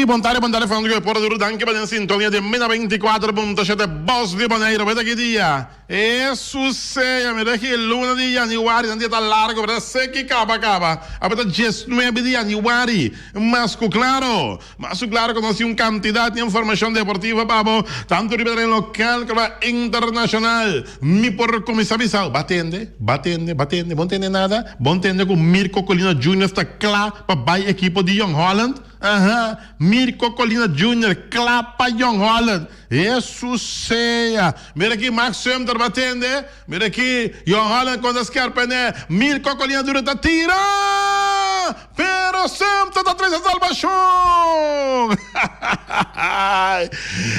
Bon tarde, bon tarde, fan di Por Duro. Danki pa den sintonia di Mena 24.7 Bos di Boneiru. Beta ki dia? Hesus sea, mira ki luna di yanüari, nan dia ta largo, beta seki kaba kaba. Awe ta diesnuebe di yanüari. Mas ku klaro, mas ku klaro ku nos tin un kantidat di informashon deportivo pa bo, tantu riba tereno lokal komo internashonal. Mi por kuminsá bisa, Ba tende, ba tende, ba tende, bo no tende nada? Bo no tende ku Mirko Colina Junior sta kla pa bai ekipo di Jong Holland? Aha, Mirko Colina Junior kla pa Jong Holland. Hesus sea! Mira aki Max Sumter ba tende, mira aki Jong Holland kontra Skerpene, Mirko Colina Junior ta tira! Pero Sumter ta trese salbashon!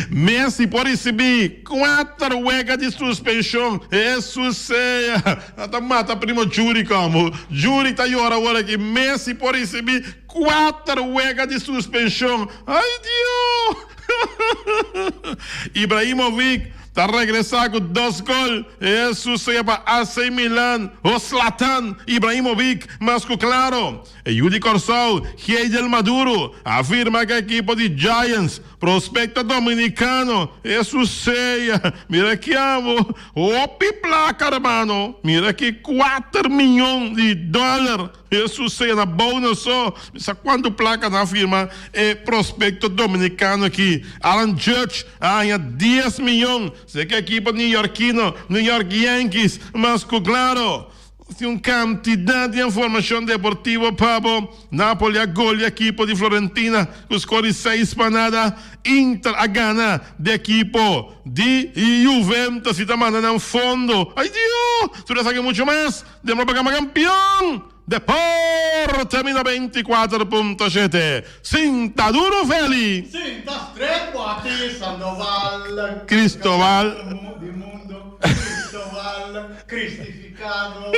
Messi por risibí kuater wega di suspenshon. Hesus sea! Nan ta mata primo Juri komo. Juri ta yora awor aki. Messi por risibí kuater wega di suspenshon. Ay Dios! Ibrahimovic ta regresá ku dos gol. Hesus sea pa AC Milan. O Zlatan Ibrahimovic mas ku klaro. E yu di Kòrsou, Heidel Maduro, a afirma ku e ekipo di Giants, prospekto dominikano, Hesus sea, mira ki amo, hopi plaka hermano, mira ki kuater miyon di dòler. Hesus sea na bou nos so. Mi sa kuantu plaka nan a firma e prospekto dominikano aki. Aaron Judge a haña dies miyon. Se ku ekipo neoyorkino, New York Yankees, mas ku klaro. Nos tin un kantidat di informashon deportivo pa bo. Napoli a golia ekipo di Florentina ku skor di seis pa nada. Inter a gana di ekipo di Juventus i ta manda nan fondo. Ay Dios! Tur esaki muchu mas. Den propaganda kampion Deporte mi 94.7 Sinta duro Feli. Sinta stret Wati Sandoval. Cristobal. Di mundo Cristobal Cristificado.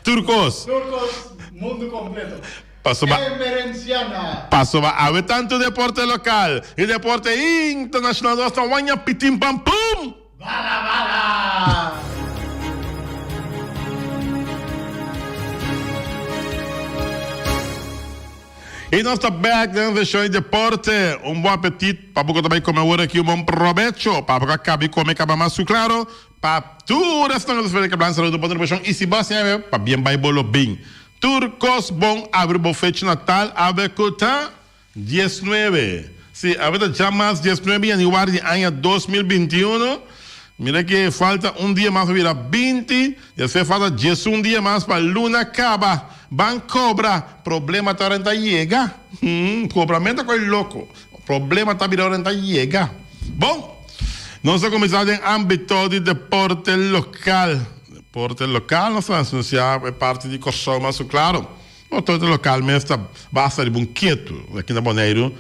Tur kos. Tur kos mundo completo. Pasobra. Emerenciana. Pasobra awe tantu deporte lokal i deporte internashonal nos ta waña pitin pam pum. Bala bala! I nos ta bek den seshon di deporte. Un bon apetit pa bo ku ta bai kome awor aki. Un bon probecho pa bo ku a kabi kome kaba mas ku klaro. Pa tur esnan ku ta spera di kablan saludo bon tribashon i si bo a siña be pa bien bai bo lo bin. Tur kos bon abri bo fecha natal awe ku ta 19. Si, awe ta djamas 19 yanüari di aña 2021. Mira ke falta un dia mas pa bira 20, despues falta 11 dia mas pa luna kaba. Ban kobra, problema ta ora ta yega. Hmm, kobramento koe loko. Problema ta bira ora ta yega. Bon, nos ta kuminsá den ámbito di deporte lokal. Deporte lokal nos ta anunsiá e parti di Kòrsou mas ku klaro. No todo lokal mes ta basta riba un ketu. Aki na Boneiru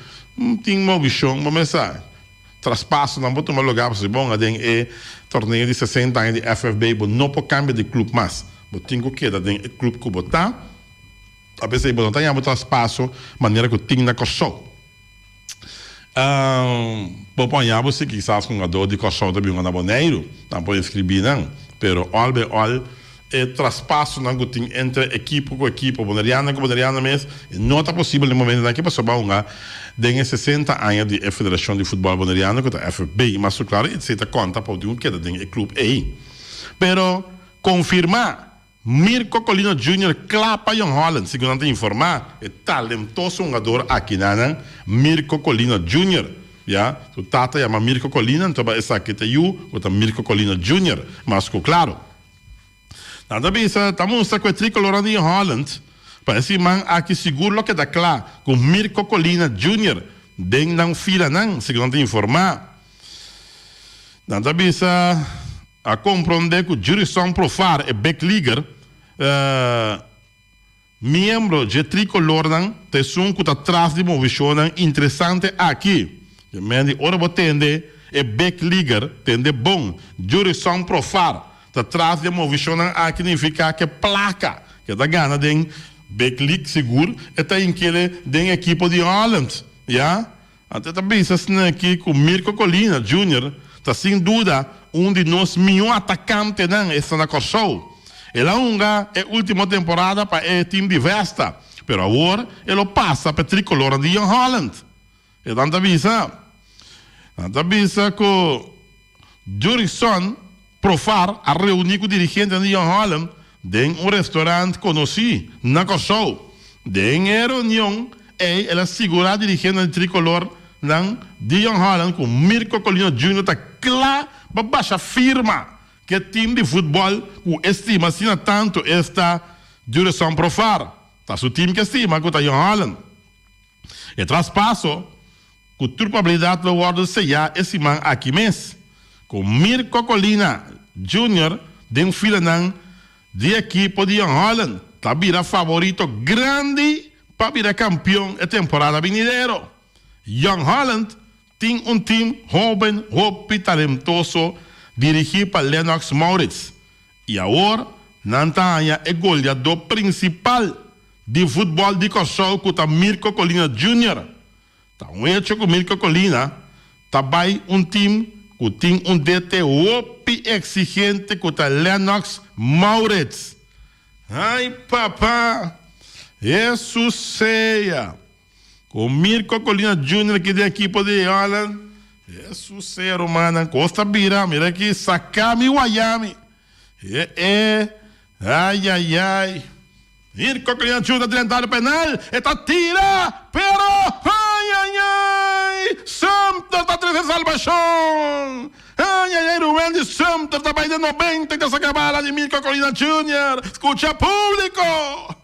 tin movishon bo mes sa. Traspasonan por tuma lugar pasobra bon aden e torneo di 60 aña di FFB bo no por kambia di club mas. Bo tin ku keda den e club ku bo ta. A pesar bo no ta haña bo traspaso manera ku tin na Kòrsou. Bo por haña bo si kisas ku un hungador di Kòrsou ta bin hunga na Boneiru, nan por inskribí nan. Pero òl bei òl e traspasonan ku tin entre ekipo ku ekipo, boneriano ku boneriano mes, no ta posibel den momentunan aki pasobra bo a hunga den e 60 aña di e Federashon di Futbòl Boneriano ku ta FFB. Mas ku klaro esei ta konta pa bo tin ku keda den e klup ei. Pero konfirmá Mirko Colina Junior kla pa Jong Holland, segun nan ta informá. E talentoso hungador akinanan, Mirko Colina Junior, ya, su tata yama Mirko Colina, anto ba esaki ta yu ku ta Mirko Colina Junior, mas ku klaro. Nan ta bisa ta mustra ku e trikolornan di Jong Holland pa e siman aki sigur lo keda kla ku Mirko Colina Junior den nan filanan, segun nan ta informá. Nan ta bisa. A komprondé ku Jurison Profar, e big leaguer, miembro dje trikolornan, ta esun ku ta tras di movishonnan interesante aki. Dje men di ora bo tende e big leaguer, tende bon, Jurison Profar ta tras di e movishonnan aki nifiká ku e plaka ku e ta gana den big league sigur e ta inkele den ekipo di Holland, ya. Anto e ta bisa asina aki ku Mirko Colina Junior ta sin duda un di nos mihó atakantenan esta na Kòrsou. El a hunga e último temporada pa e tim di Vesta. Pero awor e lo pasa pa e tricolornan di Jong Holland. E nan ta bisa. Nan ta bisa ku Jurison Profar a reuní ku dirigentenan di Jong Holland den un restaurant konosí na Kòrsou. Den e reunion ei el a sigurá dirigentenan di tricolornan di Jong Holland ku Mirko Colina Junior ta kla pa basha firma ku e tim di futbòl ku e stima asina tantu, esta Jurison Profar. Ta su tim ku e stima ku ta Jong Holland. E traspaso, ku tur probabilidat lo wòrdu seyá e siman aki mes, ku Mirko Colina Junior den filanan di ekipo di Jong Holland ta bira favorito grandi pa bira kampion e temporada binidero. Jong Holland tin un tim hóben hopi talentoso dirigí pa Lennox Maurits I awor nan ta haña e goleadó prinsipal di futbòl di Kòrsou ku ta Mirko Colina Junior. Ta un hecho ku Mirko Colina ta bai un tim ku tin un DT hopi eksigente ku ta Lennox Maurits. Ai papa! Hesus sea! Ku Mirko Colina Junior aki den ekipo di Holland. Hesus sea rumannan, kos ta bira, mira aki, saka mi waya mi. E e, ay ay ay. Mirko Colina Junior ta drenta área penal, e ta tira, pero ay ay ay, Sumter ta trese salbashon. Ay ay ay, Ruwendy Sumter ta bai den 90 i ta saka bala di Mirko Colina Junior. Skucha públiko!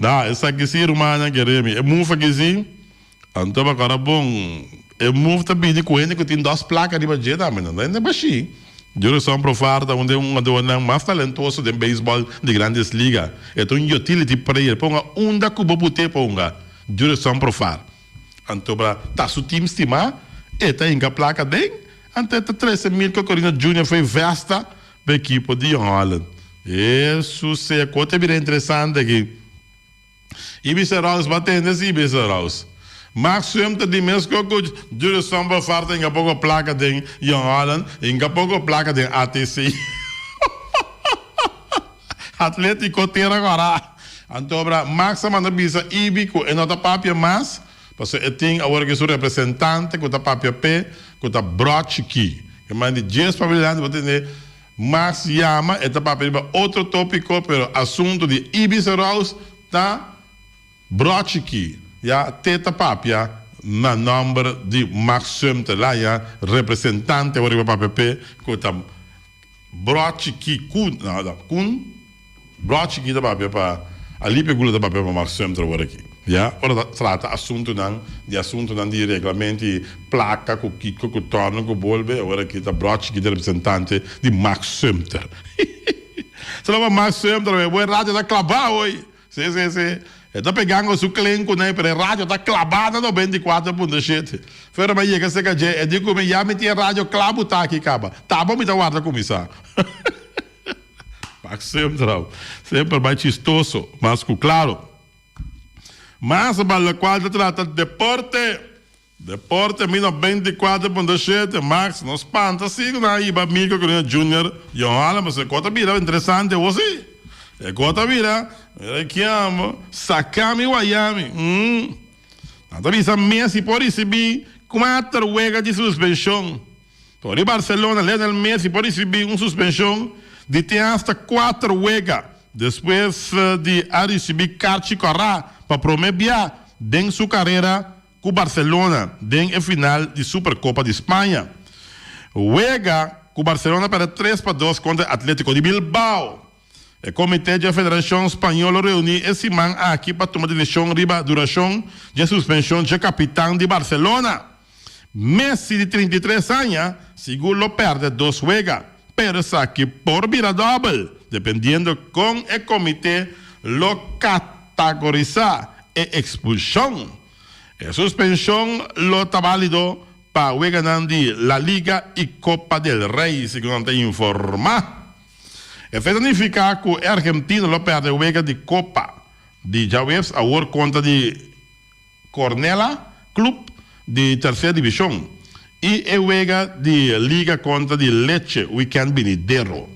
No, esaki si rumannan kere mi. E move aki si, anto pa kora bon, e move ta bini ku hende ku tin dos plaka riba dje tambe. Nan ta hende bashí. Jurison Profar ta un den un hungadornan mas talentoso den beisbòl di Grandes Liga. E ta un utility player. Ponga unda ku bo but'é ponga Jurison Profar. Anto pa ta su team stimá, e ta hinka plaka den. Anto e ta trese Mirko Corino Junior fo'i vesta pa ekipo di Jong Holland. Hesus sea ku ta bira interesante aki. Ibis Rouse ba tende si Ibis Rouse. Max Swim ta di mes ku ku Jurison Bafar ta hinka poko plaka den Jong Holland, hinka poko plaka den ATC. Atletico Tera Kora. Anto ora Max a manda bisa Ibi ku e no ta papia mas, pasobra e tin awor aki su representante ku ta papia p'e, ku ta Brochiki. E man di djes pa dilanti bo tende Max yama, e ta papia riba otro topiko, pero asuntu di Ibis Rouse ta Brochiki. Ya te ta papia na nomber di Max Sumter, la ya representante awor riba papia p'e ku ta Brochi ki kun, no, no, kun, brochi ki ta papia pa, Alipia Gula ta papia pa Mark Sumter awor aki, ya, ora ta trata asuntunan, di asuntunan di reglamento i plaka ku kiko ku torno ku bolbe, awor aki ta brochi ki ta representante di Mark Sumter. Solo pa Mark Sumter, bo e radio ta klabá hoy. Sí, sí, sí. E ta pegando su klen ku nan, pero e radio ta klabá na 94.7. Fero mi a yega serka dje, e di ku mi, Ya mi tin e radio kla butá aki kaba. Tabo mi ta warda kuminsá. Pak Central semper bai chistoso, mas ku klaro. Mas pa lokual ta trata deporte, Deporte mi 94.7, Max, no spanta si ku nan a hiba Mirko Corina Junior Jong Holland pasobra e kos ta bira interesante awor si. E kos ta bira, mira ki amo, saka mi waya mi. Umm. Nan ta bisa Messi por risibi kuater wega di suspenshon. For di Barcelona, Lionel Messi por risibi un suspenshon di te hasta kuater wega despues di a risibi karchi kòrá pa promé bia den su karera ku Barcelona den e final di Supercopa di Spaña. Wega ku Barcelona perde 3-2 kontra Atletico di Bilbao. E komité dje Federashon Spañol lo reuní e siman aki pa tuma desishon riba durashon dje suspenshon dje kapitan di Barcelona. Messi di 33 aña sigur lo perde dos wega, pero esaki por bira dòbel, dependiendo kon e komité lo katagorisá e ekspulshon. E suspenshon lo ta bálido pa weganan di La Liga i Copa del Rey, segun nan ta informá. Esei ta nifiká ku e argentino lo pèrdè wega di Copa di djaweps awor kontra di Cornella Club di terser divishon i e wega di Liga kontra di Lecce wikènt binidero.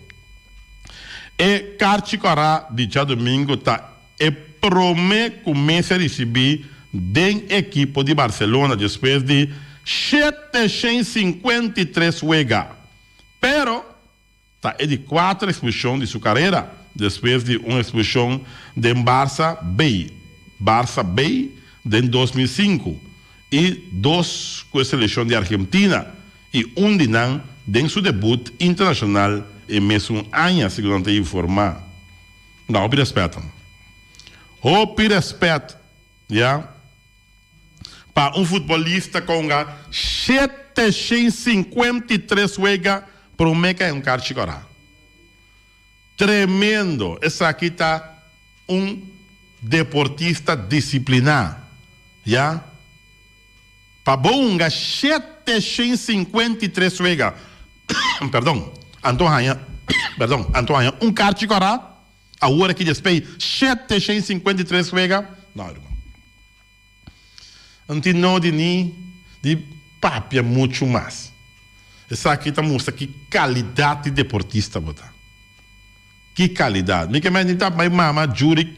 E karchi kòrá di djadumingu ta e promé ku Messi a risibí den ekipo di Barcelona despues di 753 wega. Pero ta e di kuater ekspulshon di su karera despues di un ekspulshon den Barça B, Barça B den 2005 i dos ku e selekshon di Argentina i un di nan den su debut internashonal e mesun aña, segun nan ta informá. No, hopi rèspèt. Hopi rèspèt, ya. Pa un futbolista konga 753 wega promé ka e un karchi kòrá. Tremendo! Esaki ta un deportista disipliná, ya. Pa bo hunga 753 wega, perdon, anto haña, perdon, anto haña un karchi kòrá, awor aki despey 753 wega, no ruman. No tin nodi ni di papia muchu mas. Esaki ta mustra ki kalidat di deportista bo ta. Ki kalidat. Mi ke menti ta bai mama Jurick,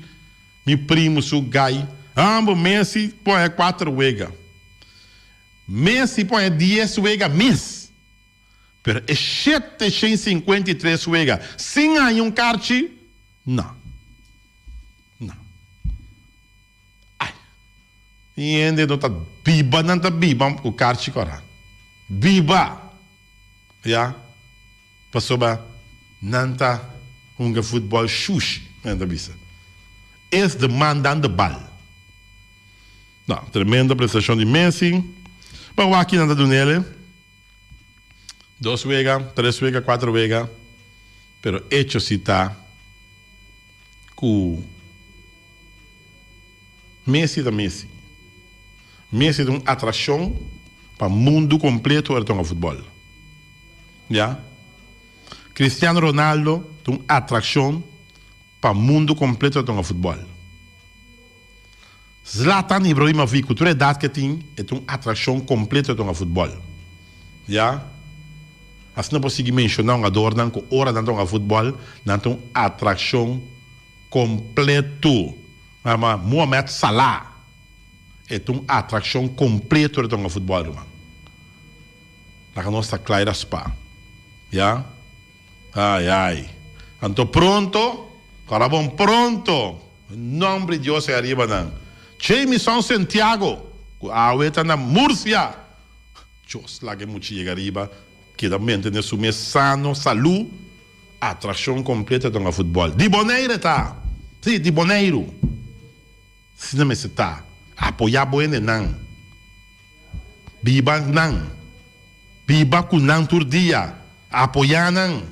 mi primu su gai. Ambo Messi por haña kuater wega. Messi por haña dies wega mes. Pero e 753 wega sin haña un karchi? No. No. Ai. Tin hende no ta biba, nan ta biba ku karchi kòrá. Biba! Ya. Pasobra nan ta hunga futbòl shushi, nan ta bisa. Es de man dan de bal. No, tremendo prestashon di Messi. Pa wak nan ta dun'el. Dos wega, tres wega, kuater wega. Pero echo si ta ku Messi ta Messi. Messi ta un atraccion pa mundu completo ora tonga futbol. Ya. Cristiano Ronaldo ta un atraccion pa mundu completo ora tonga futbol. Zlatan Ibrahimovic cu tur edad ke tin e ta un atraccion completo ora tonga futbol. Ya. Asina por sigui menciona hungadornan cu ora nan tonga futbol nan ta un atraccion completo. Mama Mohamed Salah e ta un atraccion completo ora tonga futbol ruman. Laga nos ta cla y raspa. Ya. Ay ay. Anto pronto, ora bon pronto, nomber di Dios ey ariba nan. Jamison Santiago cu awe ta na Murcia. Dios laga e mucha yega ariba, keda mantene su mes sano, salu. Atraccion completo ta hunga futbol. Di Bonaire ta! Si, di Boneiru. Asina mester ta. Apoya bo hendenan. Biba nan. Biba cu nan tur dia. Apoya nan.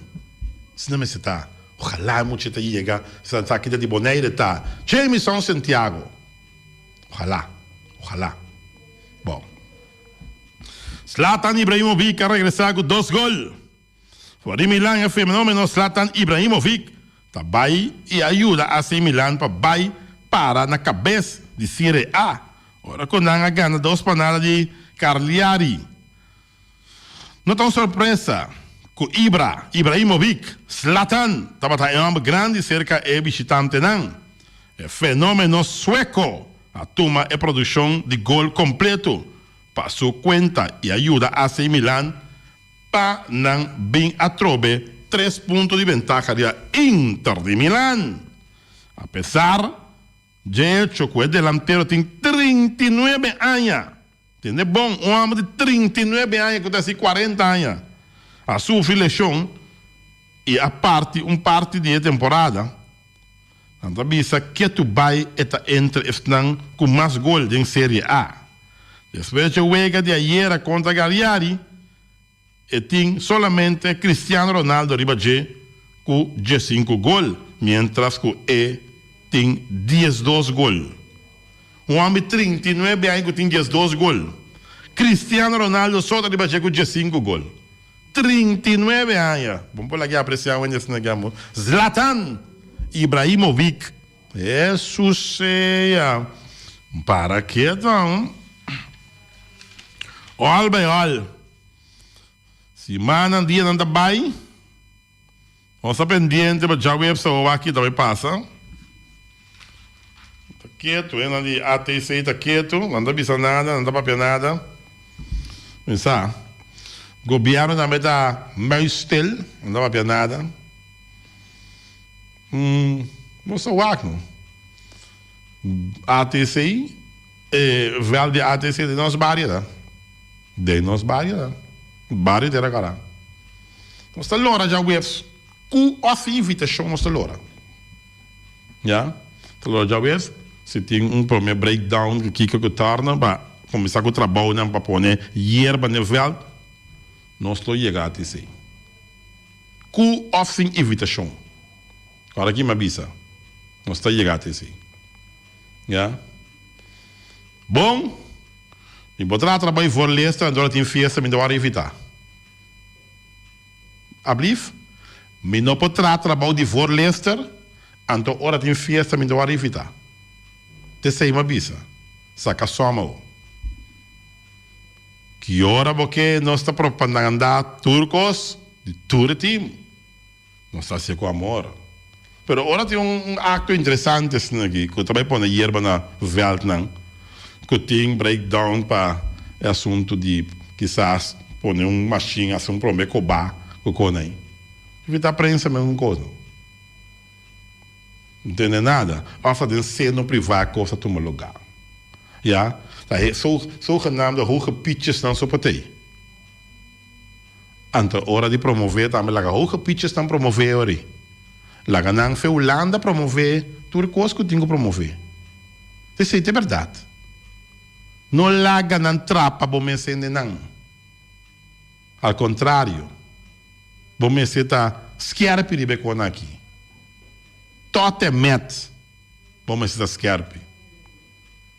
Asina mester ta. Ojalá e mucha ta yega. Esaki ta di Bonaire ta. Jamison Santiago. Ojalá. Ojalá. Bon. Zlatan Ibrahimovic a regresa cu dos gol. For di Milan e fenomeno Zlatan Ibrahimovic ta bai y a yuda AC Milan pa bai para na cabes di Serie A ora cu nan a gana dos pa nada di Cagliari. No ta un sorpresa cu Ibra, Ibrahimovic, Zlatan tabata e homber grandi cerca e bishitantenan. E fenomeno sueco a tuma e produccion di gol completo pa su cuenta y a yuda AC Milan Pa nan bin atrobe tres punto di bentaha riba Inter di Milan. Apesar dje echo ku e delantero tin 39 aña, tende bon, un hòmber di 39 aña ku ta hasi 40 aña, a sufri leshon i a parti un parti di e temporada. Nan ta bisa ketu bai e ta entre esnan ku mas gol den Serie A. Despues dje wega di ayera kontra Cagliari, e tin solamente Cristiano Ronaldo riba dje ku diesinku gol, mientras ku e tin 12 gol. Un hòmber di 39 aña ku tin 12 gol. Cristiano Ronaldo so ta riba dje ku diesinku gol. 39 aña. Bon por laga aprecia wende asina ki amor. Zlatan Ibrahimovic. Jesus sea. Para keto. All by all. Simannan dianan ta bay. Nos ta pendiente pa djaweps awor wak ki ta bay pasa. Ta ketu, e nan di ATC ta ketu, nan ta bisa nada, nan ta papia nada. Mi sa. Gobierno tambe ta muisstil, nan ta papia nada. Nos ta wak no. ATC, e veld di ATC den nos bario ta. Den nos bario ta. Bario Tera Kara. Nos ta lora djaweps ku òf sin invitashon nos ta lora. Ya, ta lora djaweps si tin un prome breakdown ku kiko ku torna pa kuminsá ku trabounan pa pone yerba den veld, nos lo yega ATC. Ku òf sin invitashon. Ora ki mi a bisa, nos ta yega ATC. Ya. Bon, mi por traha trabou i voorleester anto ora tin fiesta mi ta wòrdu invitá. Ablief? Mi no por traha trabou di voorleester anto ora tin fiesta mi ta wòrdu invitá. T'esei mi a bisa. Saka sòma bo. Ki ora bo ke nos ta propagandá tur kos di tur e tim? Nos ta hacié cu amor. Pero ora tin un acto interesante asina aki cu ta bay pone yerba na veldnan, cu tin breakdown pa e asunto di kisas pone un machine haci un prome coba cu con ey. Evita prensa mes un cos no. No tende nada. Of ta den seno priva cos ta tuma lugar. Ya. Ta e zogenaamde hoge pietjesnan so pa tey. Anto ora di promové tambe laga hoge pichesnan promové ori. Laga nan fe Hulanda promové tur kos ku tin ku promové. Esei ta e bèrdat. No laga nan trapa bo mes hendenan. Al kontrario, bo mester ta skèrpi riba e kosnan aki. Tot en met bo mester ta skèrpi.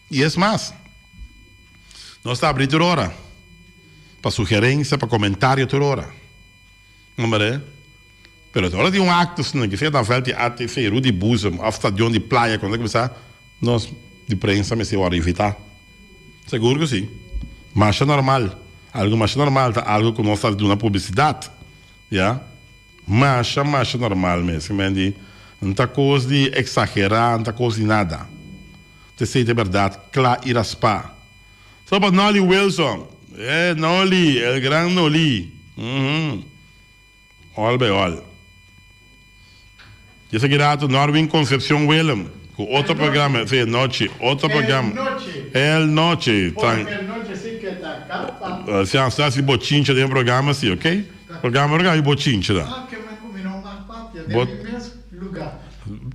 I es mas, nos ta abri tur ora pa sugerencia, pa comentario tur ora. Hombre, pero ora di un acto asina, ke sea na veld di ATV, Rudy Boezem of stadion di Playa, cuando ta cuminsa, nos di prensa mester worde invita. Segur cu si. Masha normal. Algo masha normal ta algo cu nos ta duna publicidad. Ya. Masha masha normal mes. Men di, no ta cos di exagera, no ta cos di nada. T'esei ta e bèrdat kla i raspá. So pa Nolly Wilson. Eh, Nolly, el gran Nolly. Uhum. All by all. Dje esaki rato Norwin Concepcion Willem ku otro programa, si, nochi, otro programa. El noche. El noche. Porque el noche si ke ta kapa. Si, a hasi bochincha den e programa si, ok? Programa lo habi bochincha ta. Ah, ke men ku mi no mag papia den mi mes lugá.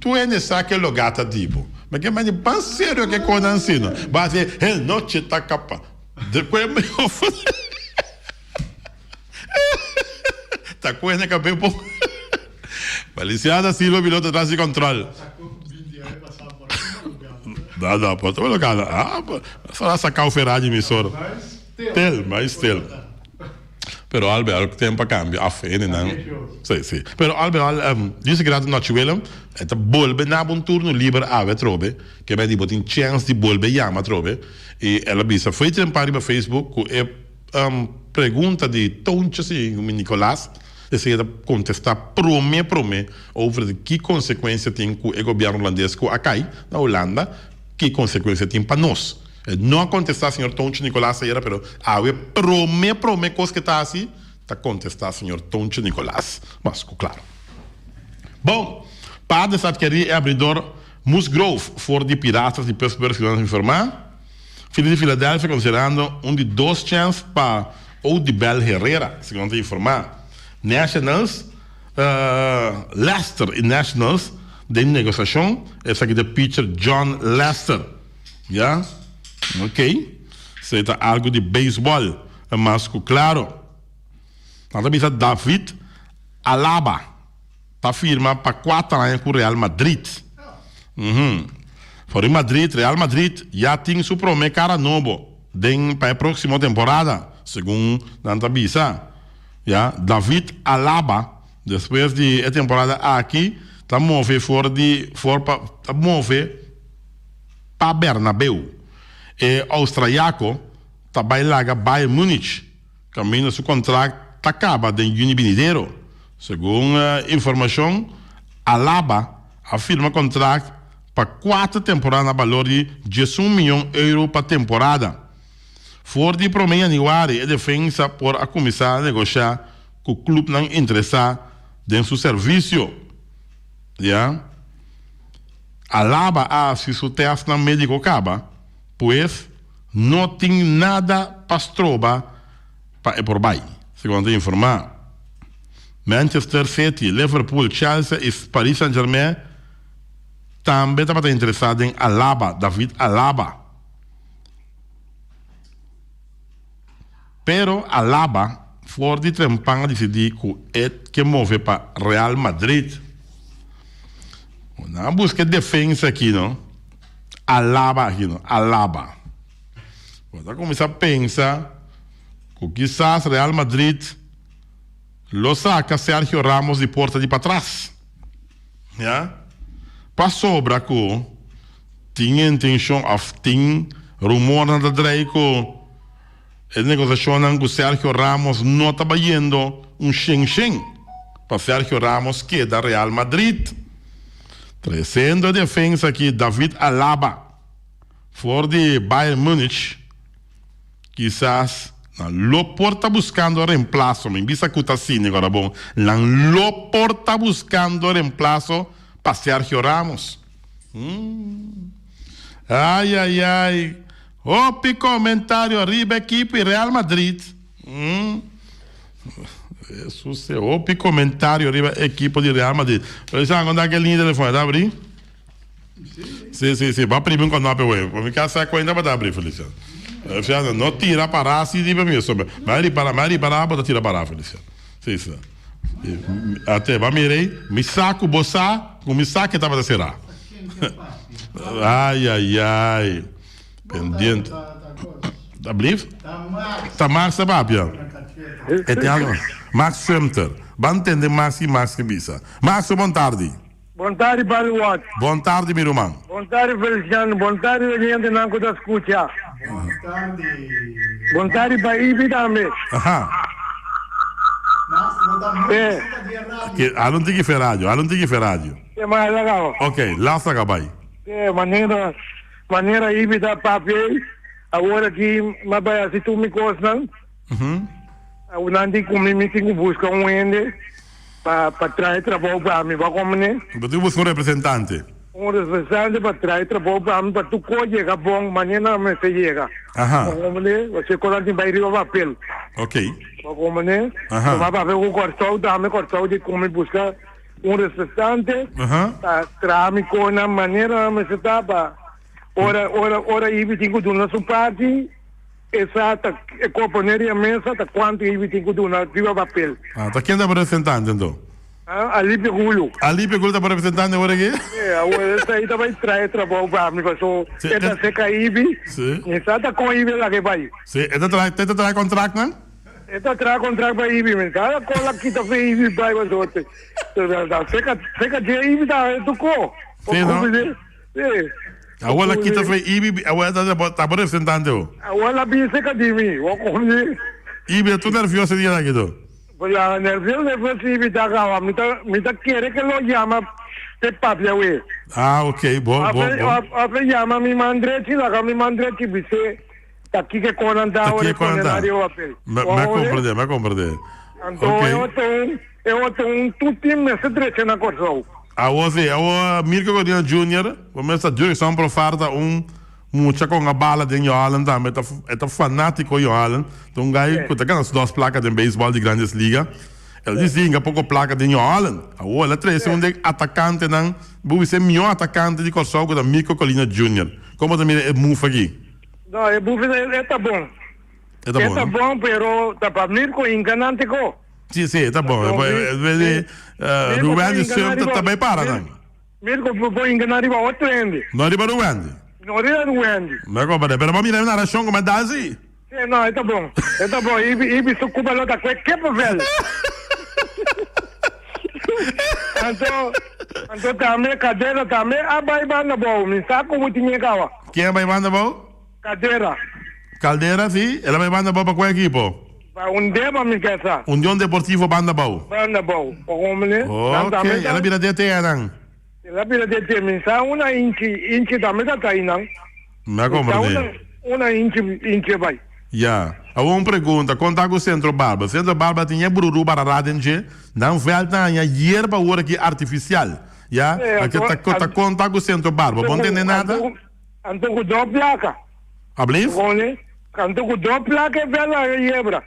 Tur hende sa ke lugá ta tipo. Ma ke mandi ban serio ke konan asina. Bo a hasi el noche ta kapa. Despues mi Ta kuena kabe bo. Feliciano da Silva piloto tras di control. No, no, por otro lugar. Ah, sala sacao Ferrari mi soro. Tel, mais tel. Pero al bij al tempo a cambia af en nan. Sí, sí. Pero al bij al um, dice que rato noche Willem, e ta bolbe na un turno liber awe trobe, ke men di bo tin chance di bolbe yama trobe. Y el a bisa foi trempa riba Facebook ku e um, pregunta di Toontje si mi Nicolas, esei ta contesta prome prome over di ki consecuencia tin ku e gobierno holandes ku a kai na Hulanda, ki consecuencia tin pa nos. E no a contesta señor Toncho Nicolas ayera pero awe prome prome cos ke ta haci ta contesta señor Toncho Nicolas mas cu claro. Bon, Padres a adkeri e abridor Musgrove for di Piratas di Pittsburgh segun nan informa. Phillies di Philadelphia considerando un di dos chance pa Odubel Herrera segun nan ta informa. Nationals, Lester y Nationals den negociacion esaki ta pitcher Jon Lester. Ya? Ok. Esei ta algu di beisbòl mas ku klaro. Nan ta bisa David Alaba ta firma pa kuater aña ku Real Madrid. Uhum. For di Madrid, Real Madrid ya tin su promé kara nobo den pa e próksimo temporada, segun nan ta bisa. Ya, David Alaba despues di e temporada aki ta move for di for pa ta move. Pa Bernabeu, e australiako ta bai laga Bayern Munich, kaminda su kontrakt ta kaba den yüni binidero. Segun informashon, Alaba a firma kontrakt pa kuater temporada na balor di 11 mion euro pa temporada. For di promé yanüari e defensa por a kuminsá negoshá ku klupnan interesá den su servisio. Ya. Alaba a hasi su tèstnan médiko kaba, pues no tin nada pa stroba pa e por bai, segun ta informá. Manchester City, Liverpool, Chelsea i Paris Saint-Germain tambe tabata interesá den Alaba, David Alaba. Pero Alaba for di trempan a disidí ku e ke move pa Real Madrid. Nan a buska e defensa aki no. Alaba aki no, Alaba. Bo ta kuminsá pensa ku kisas Real Madrid lo saka Sergio Ramos di porta di patras. Ya. Pasobra ku tin intenshon òf tin rumornan ta drei ku e negosiashonnan ku Sergio Ramos no ta bayendo un shen shen pa Sergio Ramos keda Real Madrid. Tresiendo e defensa aki David Alaba for di Bayern Munich kisas nan lo por ta buskando remplaso, mi bisa ku ta asina ora bon, nan lo por ta buskando remplaso pa Sergio Ramos. Ay ay ay, hopi komentario ariba ekipo di Real Madrid. Hesus e hopi komentario riba ekipo di Real Madrid. Pero esaki a konta ke liña di telefòn e ta abri? Si, si, si. Bo a primi un kònòpi awor. Pa mi kasa kuenta bo ta abri, Feliciano. Feliciano, no tira pará así riba mi. So, mi a ripará, mi a ripará bo ta tira pará, Feliciano. Si, si. Ate, bo a mira ei? Mi sa ku bo sa ku mi sa ke tabata será. Ai, ai, ai. Pendiente. Ta blief? Ta Max ta papia. E tin algo. Max Sumter. Ban tende Max ki Max ke bisa. Max, bon tardi. Bon tardi Padre Watts. Bon tardi mi ruman. Bon tardi Feliciano. Bon tardi oyentenan ku ta skucha. Bon tardi. Bon tardi pa Ibi tambe. Aha. Max, bo ta músika di e radio. Ke, hala un tiki fe radio, hala un tiki fe radio. Ke mas a kaba. Ok, last a kaba ai. Ke manera, manera Ibi ta papia ei, awor aki m'a bai hasi tur mi kosnan. Nan di ku mi mi tin ku buska un hende pa pa traha e trabou pa mi. Bo a komprende? Bo tin ku buska un representante. Un representante pa traha e trabou pa mi pa tur kos yega bon manera nan mester yega. Bo a komprende? Pasobra kos nan tin bai riba papel. Ok. Bo a komprende? Bo a papia ku Kòrsou tambe, Kòrsou di ku mi buska un representante pa traha mi kosnan manera nan mester ta pa ora ora ora Ibi tin ku duna su parti. Esa ta e koponé di e mesa ta kuantu Ibi tin ku duna riba papel. Ah, ta ken ta bo representante anto? Ah, Alipio Gulu. Alipio Gulu ta bo representante awor aki? Sí, awor esei ta bai trae trabou pa mi paso e ta seka Ibi. Sí. Mi sa ta kon Ibi a laga e bai. Sí, e ta traha, e ta traha kontraktnan? E ta traha kontrakt pa Ibi, mi sa ta kon la kita fe Ibi bai paso ta seka seka dje Ibi ta e tuko. Sí, no? Sí. Awor la kita fe Ibi, awor ta ta bo representante ho. Awor la bisa ka di mi, bo kon di. Ibi ta tur nervioso e dia aki to. Pues ya, nervioso nervioso Ibi ta kawa, mi ta mi ta kere ke lo yama p'e papia we. Ah ok, bo bo bo. Of e yama mi man drechi, laga mi man drechi bis'é ta kiko konan ta ora e pone na riba papel. Mi a komprende, mi a komprende. Anto e otro un, e otro un tur tin mester drecha na Kòrsou. Awor si, awor Mirko Godinho Junior, bo mes ta djur son pro farta un mucha con a bala den Johan tambe, e ta e ta fanatico Johan, ta un guy cu ta gana su dos placa den baseball di Grandes Liga, el di zinga poco placa den Johan, awor el a trece un den atacantenan, bo bisa e mihor atacante di Corsou cu ta Mirko Colina Junior, como bo ta mira e move aki? No, e move e ta bon, E ta bon, e ta no? bon pero ta pa Mirko hinca nan tico. Sí, sí, ta bon. Ruwendy Sumter ta bai para nan. Mirko bo inga nan riba otro hende. No riba Ruwendy. No riba Ruwendy. Me comprende. Pero bo mira e narashon como e da si. Sí, no, e ta bon. E ta bon. Ibi, ibi su cuba lo ta kwe kepevel. Anto, anto tambe Cadera tambe a bai banda bou. Mi sa como tin e kawa. Ken a bai banda bou? Caldera. Caldera, sí. El a bai banda bou pa kua ekipo? Pa Undeba mi ke sa. Union Deportivo Banda Bou. Banda Bou. Bo komprende? Ok, el a bira DT einan. El a bira DT. Mi sa una inchi, inchi tambe ta ta einan. Mi a komprende. Una inchi, inchi bai. Ya. Awor un pregunta, kon ta ku Centro Barber? Centro Barber tin e bururu barara den dje, nan vèlt nan haña yerba awor aki artifisial. Ya, ta kon ta ku Centro Barber? Bo no tende nada? Anto ku do plaka. Ablief? Gone, anto ku do plaka e vela e yebra.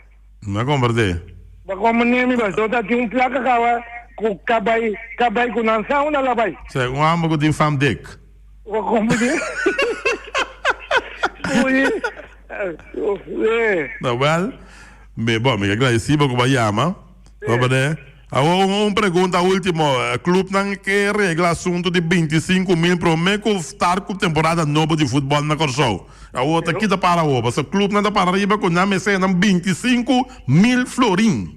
Mi a komprendé. Ba komprendé mi pastor ta tin un plaka kawa ku kabai kabai ku nan sa unda la bai. Sè, un hòmber ku tin fam dik. Ba komprendé. Oye, eh. Nou wèl, mi bon mi ke gradisí bo ku bo a yama. Bo Awor un pregunta ultimo, clubnan ke regla asunto di 25 mil prome ku start ku temporada nobo di futbol na Kòrsou? Awor ta kita para awor? Pasobra clubnan ta para riba ku nan mester nan 25 mil florin.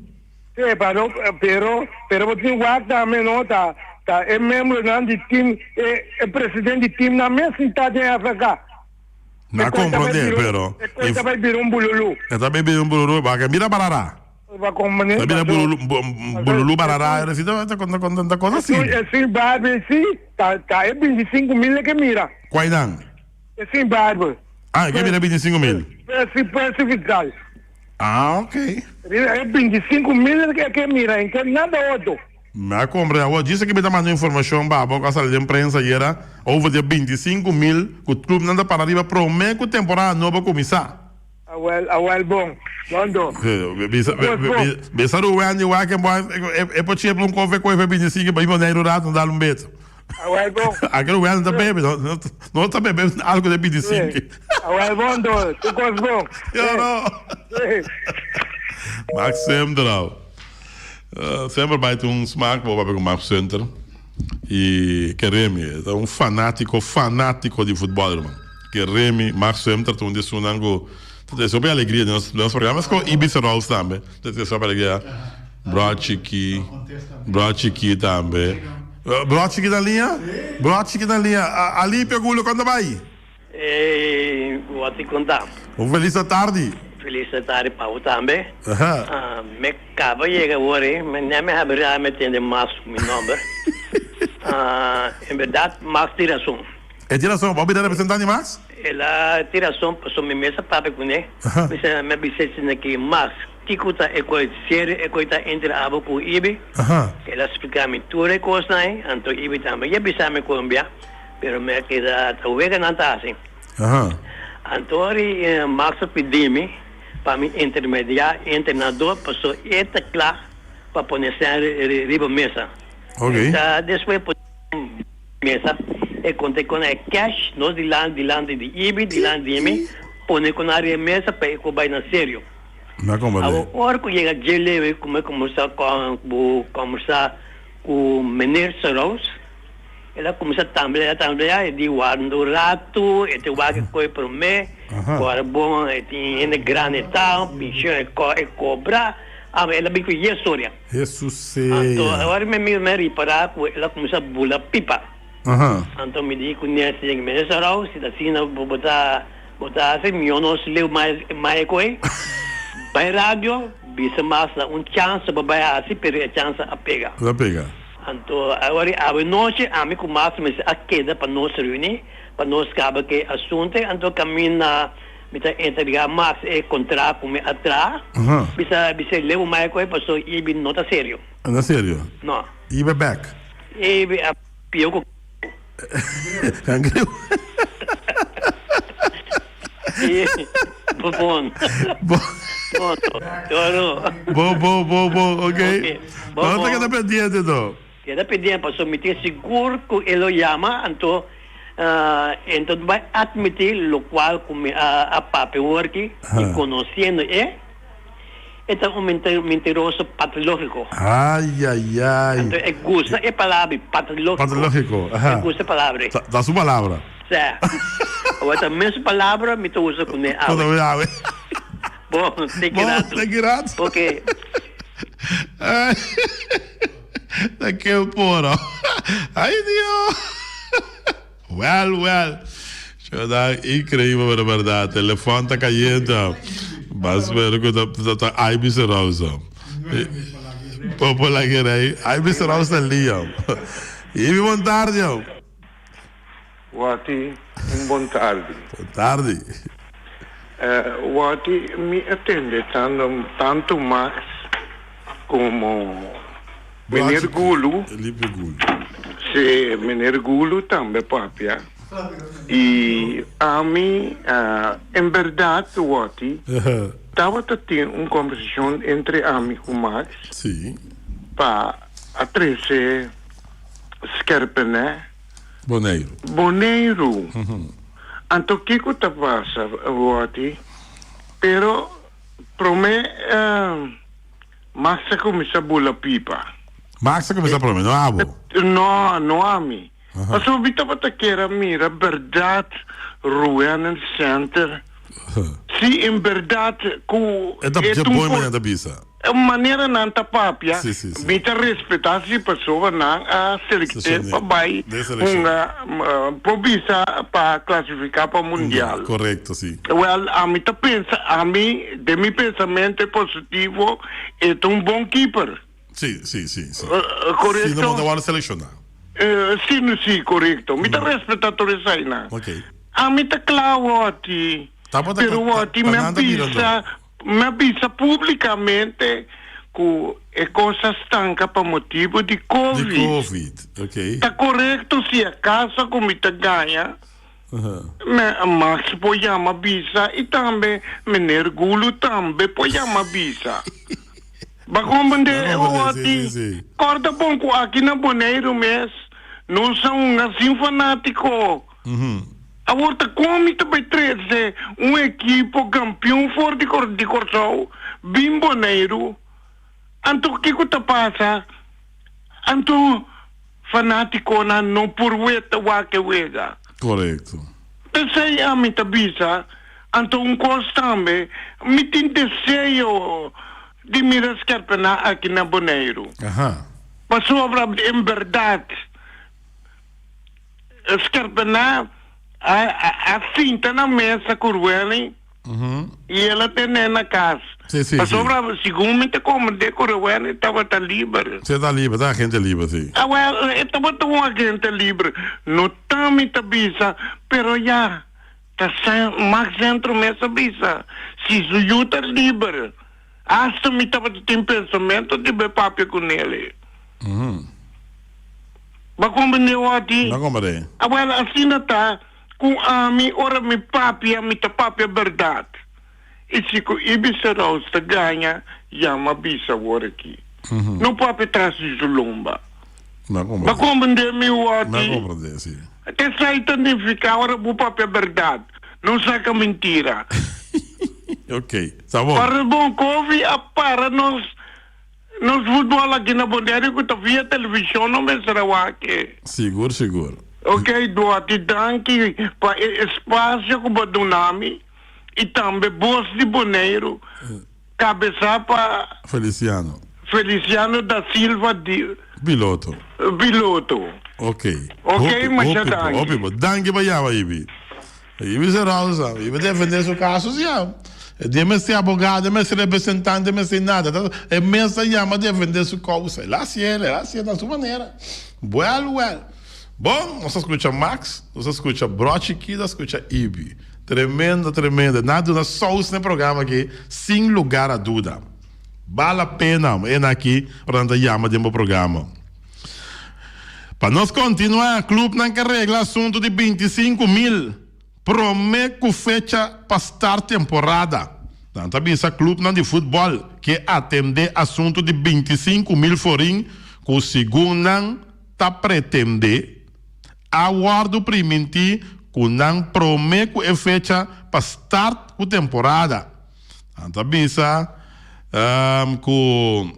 Sí, pero, pero, pero bo tin wak tambe no, ta, ta e miembronan di team, e, e president di teamnan mes sinta den FK. Na comprende, pero. E kos ta bai bira un bululu. E ta bai bira un bululu, ba mira barara. Ba comprende. Ta bira bululu, bululu barara, e ta ta ta cosa así. E sin barbe si, ta ta e 25 mil ke mira. Kwai dan? E sin barbe. Ah, e ke mira 25 mil. Persi persi vital. Ah, ok. E 25 mil ke mira, en ke nada otro. Mi a compra awor djis aki mi ta manda informacion pa abo cu a sali den prensa ayera over di e 25 mil cu clubnan ta para riba prome cu temporada nobo a cuminsa. Awel, awel bon. Bon do. Bisa, bisa Ruben di wak en boy e por chepa un kofe koe pa 25 pa iba Boneiru rato dal un beto. Awel bon. Aki Ruben ta bebe, no, no ta bebe algo de 25. Awel bon do, tu kos bon. Yo no. Max Semdrau. Semper bai tin un smaak bo papia ku Mark Center i Keremi e ta un fanatiko fanatiko di futbòl ruman Keremi Mark Center ta un di esunnan ku ta trese hopi alegria den nos den nos programa meskos Ibis Rolls tambe ta trese hopi alegria Bro Chiki Bro Chiki tambe Bro Chiki na liña Bro Chiki na liña Alipio Gulo kon ta bai? Ey, bo a konta. Un felis atardi. Felis atardi pa bo tambe. Me kaba yega awor ey, mi ne me habi rabi me tende mas ku mi nomber. En berdat Max tin rason. E tin rason, bo a bira representante di Max? El a tin rason pasobra mi mes a papia kuné. Mi sa mi a bisa esei aki, Max, kiko ta e kos serio e kos ta entre abo ku Ibi? El a splika mi tur e kosnan ey, anto Ibi tambe ya bisa mi Colombia. Pero mi a keda ta wega nan ta hasi. Anto ori Max a pidi mi pa mi intermedia entre nan dos paso e ta kla pa pone sèn riba mesa. E ta despues pone mesa e konta kon e cash nos dilanti dilanti di Ibi dilanti di mi pone kon nan riba mesa pa e por bai na serio. Awor ora ku yega dje lewe ku mi a kumsa ku meneer Soros. El a kuminsá tamblea, tamblea, e di warda un ratu, e ta wak e koe promé, ku ora bon e tin hende grandi ta, penshon e ko e kobra, amo el a bin ku yes storia. Anto ora mi mi a ripará ku el a kuminsá bula pipa. Anto mi di ku Nancy, mi a sa si ta asina bo ta bo ta hasi, mihó nos leu mai mai e koe, bai radio, bisa mas na un chansa bo bai hasi, pero e chansa a pega. A pega. Anto awor awe nochi ami ku Max mester a keda pa nos reuni pa nos kaba ku e asuntu. Anto kaminda mi ta entrega Max e kontrakt ku mi a traha, bisa bis'é leu mai ku e paso Ibi no ta serio. No ta serio? No. Ibi bek. Ibi a pio ku Kangreu. Bon. Bon. Bon. Toro. Bon, bon, bon, bon. Ok. Ok. Bon, Nos ta bon. keda pendiente to. Keda pendiente paso mi tin sigur ku e lo yama anto uh, ento bai admiti lokual ku mi a, a papia worki i konosiendo e e ta un mentiroso patológiko. Ay, ay, ay. Anto e gusta e palabra patológiko. Patológiko, aha. E gusta e palabra. Ta, ta su palabra. Sa. Awor ta mes palabra mi ta usa kuné awe. Kuné awe. Bon, te ki rato. Bon, te ki rato. Ok. Ay, ta ke poro. Ay, Dios. Well, well. Shodan increíble, pero verdad. Telefon ta cayendo. B'a spera ku ta ta Ivy Serausa. Popo lage rei. Ivy Serausa Liam. Ivy bon tardi au. Wati un bon tardi. Bon tardi. Wati mi a tende tanto Max como Meneer Gulu. Felipe Gulu. Si, Meneer Gulu tambe papia. Y ami en berdad Wati tabata tin un conversacion entre ami cu Max. Si. Pa a trece skerpenè. Boneiru. Boneiru. Anto kiko ta pasa Wati? Pero prome Max a kuminsá bula pipa. Max a kuminsá prome, no abo? No, no ami. Pasobra mi tabata kier a mira bèrdat Ruenen Center. Si en bèrdat ku E ta dje bon manera ta bisa. Manera nan ta papia, mi ta respetá si pasobra nan a selekt'é pa bai hunga por bisa pa klasifiká pa mundial. Korekto, si. Wèl, ami ta pensa, ami den mi pensamentu positivo e ta un bon kiper. Si, si, si, si. Korekto. Si no bo ta wòrdu selekshoná. Si, no, si, korekto. Mi ta respetá tur eseinan. Ok. Ami ta kla wòti. Tabata Pero wòti mi a bisa, mi a bisa públikamente ku e kos a stanka pa motibu di Covid. Di Covid, ok. Ta korekto si akaso ku mi ta gaña, me Max por yama bisa i tambe meneer Gulu tambe por yama bisa. Ba comprende Ba comprende, oti? si, si, si. Corda bon cu aki na Boneiru mes nos a hunga sin fanatico. Awor ta con mi ta bay trece un ekipo campeon for di di Corsou bin Boneiru? Anto kico ta pasa? Anto fanaticonan no por weta wak e wega. Correcto. P'esey ami ta bisa, anto un cos tambe, mi tin deseo di mira skerpená aki na Boneiru. Pasobra en berdad skerpená a sinta na mesa cu Rueli y el a tené na cas. Pasobra segun mi ta comprende cu Rueli tabata liber. Si, e ta liber, ta agente liber, si. Awel, e tabata un agente liber. No ta mi ta bisa, pero ya, ta Max Centro mes a bisa, si su yu ta liber. Hasta mi tabata tin pensamento di bai papia cu nele. Bo a comprende oti? Bo a comprende. Awel, asina ta cu ami, ora mi papia, mi ta papia berdad. I si cu Ibis Seraus ta gaña, yama bisa awor aki. No papia tras di su lomba. Bo a comprende mi oti? Mi a comprende, si. Esai ta nifica ora bo papia berdad, no saca mentira. Ok, sa bon. Para bon kofi a para nos nos futbol aki na Bonaire ku ta via televishon no mester a wak e. Sigur sigur. Ok Duarte danki pa e espasio ku bo a duna mi i tambe bos di Boneiru kabesa pa. Feliciano. Feliciano da Silva di. Piloto. Piloto. Ok. Ok masha danki. Hopi bo. Danki pa yama Ibi. Ibi se rosa. Ibi defende su caso si ya. E di e mester abogado, e mester representante, e mester nada. E mes ta yama defende su causa. El a haci el, el a haci na su manera. Well, well. Bon, nos a scucha Max, nos a scucha Bro Chiquito, a scucha Ibi. Tremendo, tremendo. Nan a duna saus na e programa aki, sin lugar a duda. Bal la pena ena aki ora nan ta yama den bo programa. Pa nos kontinuá, klupnan ke regla asuntu di 25,000 promé ku fecha pa start temporada. Nan ta bisa klupnan di futbòl ke atendé asuntu di 25,000 forin ku segun nan ta pretendé a wòrdu primintí ku nan promé ku e fecha pa start ku temporada. Nan ta bisa ku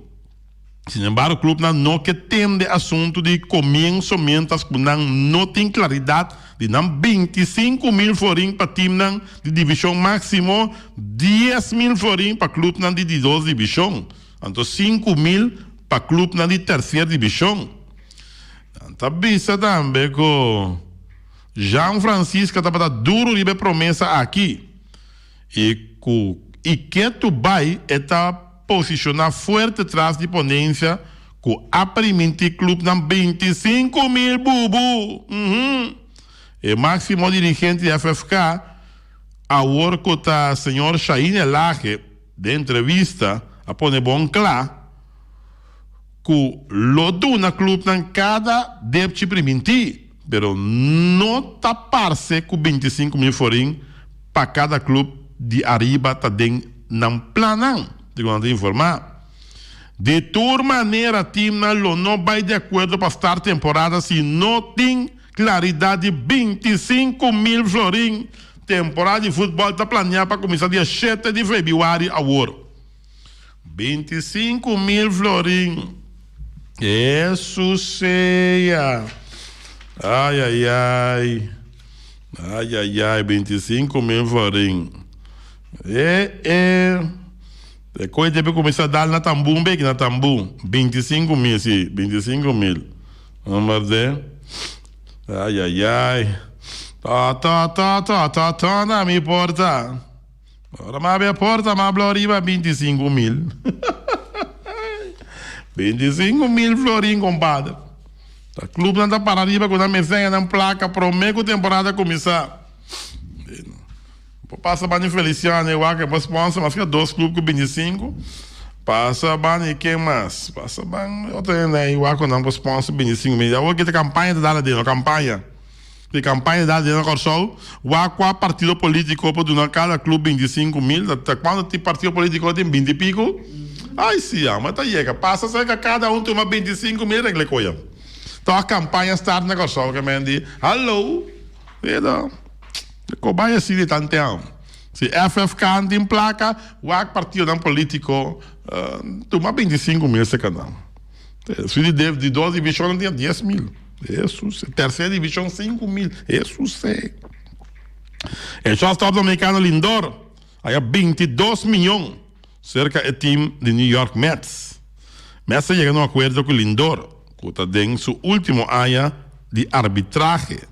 sinembargo klupnan no ke tende asuntu di komienso mientras ku nan no tin klaridat di nan 25,000 florin pa timnan di divishon máksimo, 10,000 florin pa klupnan di di dos divishon, anto 5,000 pa klupnan di terser divishon. Nan ta bisa tambe ku Jean Francisca tabata duru riba e promesa aki. I ku i ketu bai e ta posishoná fuerte tras di ponensia ku a primintí klupnan 25.000 bubu. Uhum. E máksimo dirigente di FFK awor ku ta señor Shain Elhage den entrevista a pone bon kla ku lo duna klupnan kada depchi primintí, pero no ta parse ku 25.000 florin pa kada klup di ariba ta den nan plannan, segun nan ta informá. Di tur manera timnan lo no bai di akuerdo pa start temporada si no tin klaridat di 25.000 florin. Temporada di futbòl ta planeá pa kuminsá dia shete di febrüari awor. 25.000 florin. Hesus sea. Ai ai ai. Ai ai ai, 25.000 florin. E e. E koe debe kuminsá dal na tambú bek na tambú. 25.000 si, 25.000. Number de. Ai ai ai. To to to to to to na mi porta. Ora m'a abri porta m'a blo riba 25.000. 25.000 florin compadre. Ta clubnan ta para riba cu nan mester haña nan placa prome cu temporada cuminsa. Por pasa bani Feliciano e wak e por sponsor mas que dos club cu 25. Pasa bani ken mas? Pasa ban otro hende ahí wak cu nan por sponsor 25.000. Awor ki ta campaña ta dal adentro, campaña. Di campaña ta dal adentro Kòrsou. Wak cua partido politico por duna cada club 25.000. Ta cuanto tin partido politico tin? Binti pico? Ay si amo ta yega. Pasa cerca cada un tuma 25.000 regle koya. Tòg campaña start na Kòrsou ke men di hallo. Pero. Ko bai así di tantean. Si FFK no tin plaka, wak partidonan politiko tuma 25 mil serka nan. Si di di dos divishon nan tin 10 mil. Hesus, terser divishon 5 mil. Hesus. E shortstop dominikano Lindor haya 22 miyon serka e team di New York Mets. Mets a yega na un akuerdo ku Lindor, ku ta den su ultimo aña di arbitrahe.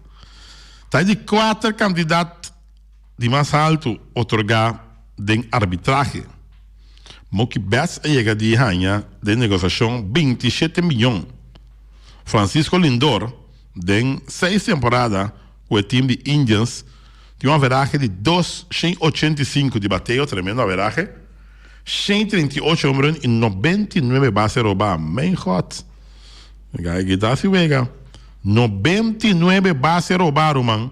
Ta e di kuater kantidat di mas haltu otorgá den arbitrahe. Mookie Betts a yega di haña den negosiashon 27 miyon. Francisco Lindor den seis temporada ku e tim di Indians tin un averahe di 285 di bateo, tremendo averahe, 138 home run i 99 base robá. Mijn God! Guy kita si wega. 99 base robá, ruman.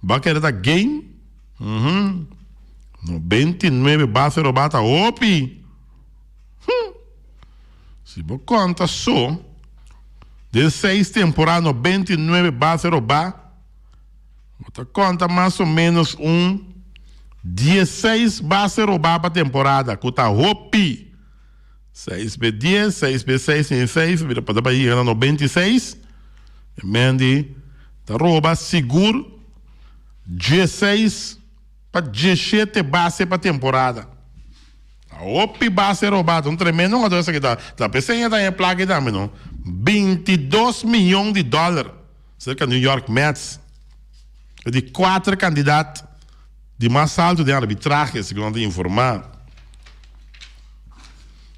Bo a kere ta game? Uhum. 99 base robá ta hopi. Hm. Si bo konta so, den seis temporada 99 base robá, bo ta konta mas o menos un 16 base robá pa temporada, ku ta hopi. 6 be 10, 6 be 6 en 6, bira pa ta yega na 96. E men di ta roba sigur 16 pa 17 base pa temporada. Ta hopi base robá, ta un tremendo hungador esaki ta. Ta p'esei e ta haña plaka ei tambe no. 22 miyon di dòler serka New York Mets. E di kuater kandidat di mas altu den arbitrahe, segun nan ta informá.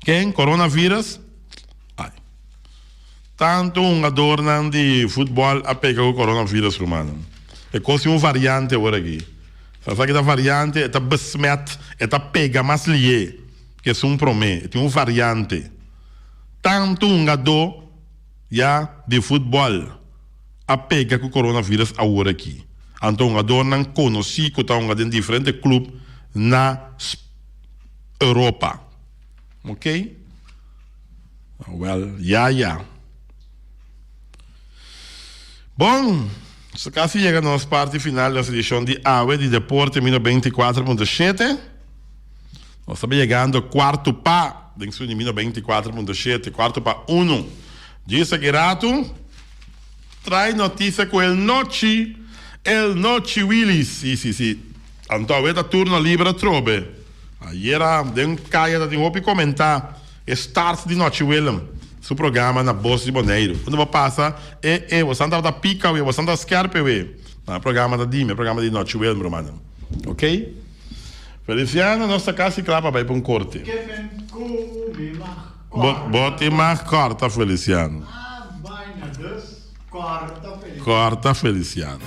Ken? Coronavirus? Ai. Tantu hungadornan di futbòl a pega ku coronavirus, rumannan. E kos tin un variante awor aki. Sa sa ki ta variante? E ta besmet, e ta pega mas lié ke esun promé. E tin un variante. Tantu hungadó ya di futbòl a pega ku coronavirus awor aki. Anto hungadornan konosí ku ta hunga den diferente klup na Europa. Ok? Wel, ya ya. Bon, nos casi yega na nos parti final di nos edicion di awe di Deporte Mino 24.7. Nos ta yegando cuarto pa den su di Mino 24.7, cuarto pa uno. Djis aki rato, trae noticia cu el nochi, el nochi Willis. Si, si, si. Anto awe ta turno libre atrobe. Ayera den kaya ta tin hopi komentá e start di Nochi Willem su programa na Bos di Boneiru. Unda bo pasa e e bosan tabata pika we, bosan ta skerpe we. Na e programa ta dimi, e programa di Nochi Willem rumannan. Ok. Feliciano, nos ta kasi kla pa bai pa un korte. Bo tin mag kòrta, Feliciano. Kòrta, Feliciano.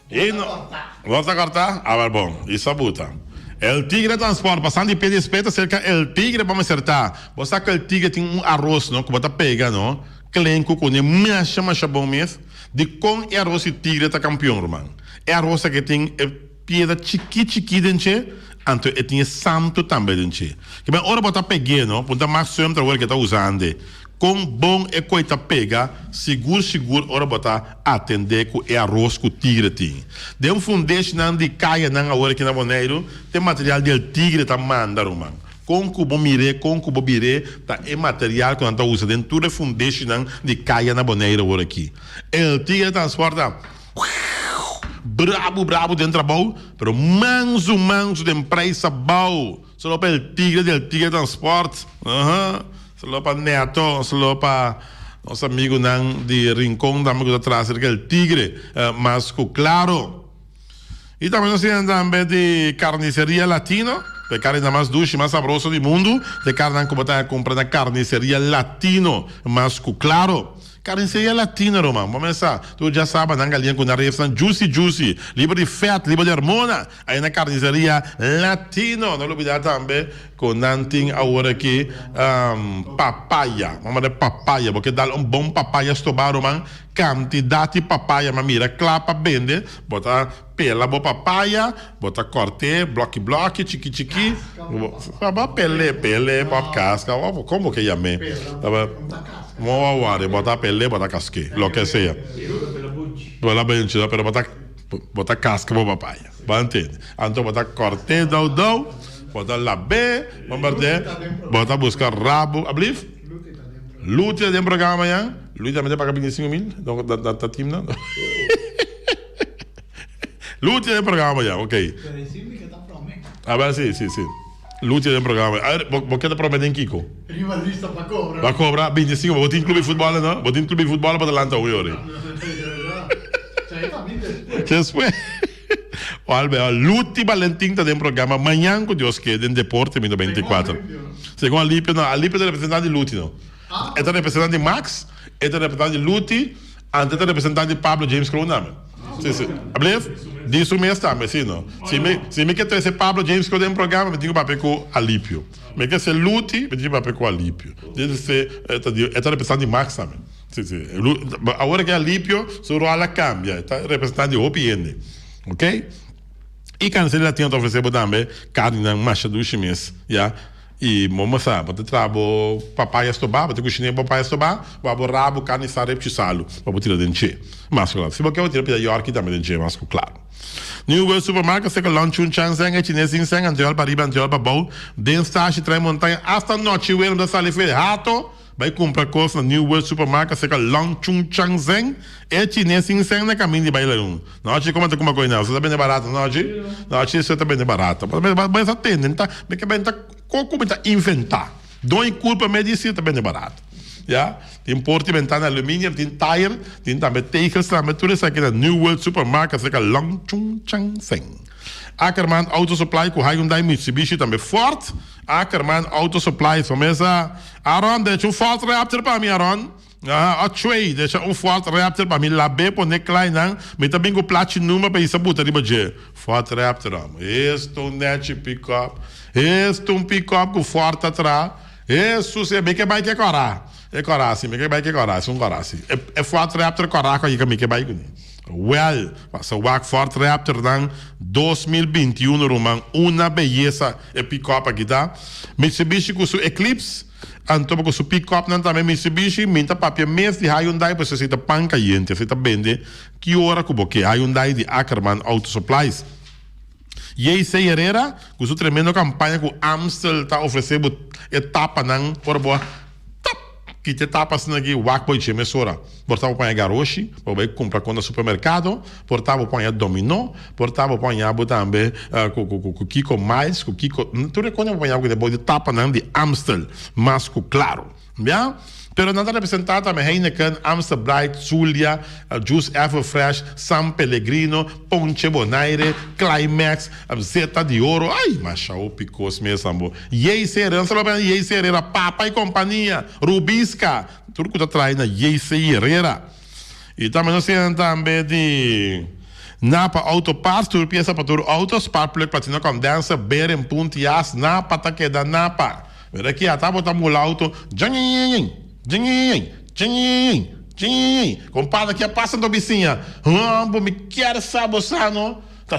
Y no Bo ta corta? Awel bon, y sa buta. El Tigre Transport, pasando di pie di espeta cerca El Tigre bo mester ta. Bo sa cu El Tigre tin un aros no cu bo ta pega no, klenku cune masha masha bon mes. Dicon e aros di Tigre ta campeon ruman? E aros aki tin e piedra chiki chiki den dje, anto e tin e santo tambe den dje. Kiben ora bo ta peg'é no, punta Max Sumter awor ke ta usando. Kon bon e koi ta pega, sigur sigur ora bo ta atendé ku e aros ku Tigre tin. Den fundeshinan di kayanan awor aki na Boneiru, te material di el Tigre ta manda, ruman. Kon ku bo mir'é, kon ku bo bir'é, ta e material ku nan ta usa den tur e fundeshinan di kaya na Boneiru awor aki. El Tigre transporta brabu brabu den trabou, pero mansu mansu den prijs abou. Solo pa el Tigre di el Tigre Transport. Aha. Solo pa Neto, solo pa nos amigunan di Rincon tambe ku ta tras cerca el Tigre. Mas ku claro. I tambe nos tin tambe di Carniceria Latino. E carninan mas dushi, mas sabroso di mundu. E carninan ku bo ta kumpra na Carniceria Latino. Mas ku claro. Carniceria Latino ruman. Bo mester sa. Tur djasaba nan galiña ku nan refnan juicy juicy. Liber di fèt, liber di hormona. Ai na Carniceria Latino. No lubida tambe cu nan tin awor aki papaya. Mama de papaya. Bo ke dal un bon papaya stoba ruman. Cantidad di papaya ma mira cla pa bende. Bo ta pela bo papaya, bo ta corte bloki bloki, chiki chiki. Bo pele, pele, bo casca. Como bo ke yame? Bo worry, bo ta pele, bo ta casque. Loke sea. Pela bunchi, pero bo ta. Bo ta kaska bo papaya. Bo a ntende? Anto bo ta kòrt'é dou dou, bo ta lab'é, bo bard'é, bo ta buska rabu, ablief? Luti ta den programa mañan? Luti tambe ta paga bintisingu mil? Da ta team nan? Luti ta den programa mañan, ok. Abel, si, si, si. Luti ta den programa mañan. A ber, bo ke ta promete den kiko? Riba lista pa kobra. Pa kobra bintisingu, bo tin club di futbòl no? Bo tin club di futbòl pa ta lanta hopi ora. Despues. Wal Luti Valentin ta den programa mañan ku Dios ke den Deporte mi 24. Segun Alipio no, Alipio ta representante di Luti no. E ta representante di Max, e ta representante di Luti, anto e ta representante di Pablo James Kroon tambe. Si si. Ablief? Di su mes tambe, si no. Si mi si mi ke trese Pablo James Kroon den programa mi tin ku papia ku Alipio. Mi ke se Luti mi tin ku papia ku Alipio. E ta representante di Max tambe. Si, si. Awor ke Alipio su rol a cambia, e ta representante di hopi hende. Ok? I Carniceria Latino ta ofrece bo tambe carninan masha dushi mes, ya. I bo mo sa, bo ta traha bo papaya stobá, bo ta cushina bo papaya stobá, bo a bo rabo carni sa repchi salu pa bo tira den dje. Mas cu claro. Si bo ke bo tira pida yorki tambe den dje, mas cu claro. New World Supermarket seka Long Chun Chang Zeng e chines sin seng, anteol pa riba, anteol pa bou, den stashi, trae montaña, hasta nochi wera bo ta sali fe hato. Bai kumpra kos na New World Supermarket serka Long Chung Chang Zeng, e chines sin sèn na kamin di bai Leung. Nochi koma ta kumpra kos na, ta bende barato nochi? Nochi esei ta bende barato. Bo sa tende, ta mi ke benta koko mi ta inventá. Doña kulpa me di si ta bende barato. Ya, tin porta i bentana aluminium, tin tire, tin tambe tegels tambe, tur esaki na New World Supermarket serka Long Chung Chang Zeng. Ackerman Auto Supply ku Hyundai, Mitsubishi tambe Ford. Ackerman Auto Supply so mesa. Aaron, decha un Ford Raptor pa mi, Aaron. Aha, Otchwey, decha un Ford Raptor pa mi. Lab'é pone klai nan. Mi ta bin ku plachi number pa hisa buta riba dje. Ford Raptor, amo. Esta un nechi pick-up. Esta un pick-up ku Ford ta traha. Hesus, e mi ke bai ke kòrá. E kòrá si, mi ke bai ke kòrá. Es un kòrá si. E Ford Raptor kòrá ku ayika mi ke bai kuné. Wel, pasa wak Ford Raptor nan 2021 ruman, una beyesa e pick-up aki ta. Mitsubishi ku su Eclipse, anto ku su pick-up nan tambe Mitsubishi, mi ta papia mes di Hyundai pasobra esei ta pan kayente, esei ta bende ki ora ku bo ke, Hyundai di Ackerman Auto Supplies. JC Herrera ku su tremendo kampaña ku Amstel ta ofrese bo e tapanan ora bo a tap kita e tapa asina aki wak bo dje mesora. Por ta bo paña garoshi, bo bai kumpra kon na supermerkado, por ta bo paña dominó, por ta bo paña bo tambe ku ku ku kiko miles, ku kiko tur e kos bo paña bo ku e bo di tapanan di Amstel mas ku klaro. Bia? Pero nan ta representá tambe Heineken, Amstel Bright, Zulia, Juice Everfresh, San Pellegrino, Ponche Bonaire, Climax, Zeta di Oro. Ay, masha hopi kos mes ambo. JC Herrera, no solo pa JC Herrera, Papa y Compania, Rubisca, tur ku ta trae na JC Herrera. Y tambe nos tienen tambe di Napa Auto Parts, tur pieza pa tur auto, spark plug, platino condenser, bearing, puntias, Napa ta keda Napa. Mira aki ata bo ta mula auto, djinjinjin, djinjinjin, djinjinjin, djinjinjin. Compadre kia pasa anto bisiña? Haa bo mi kier sa bo sa no, ta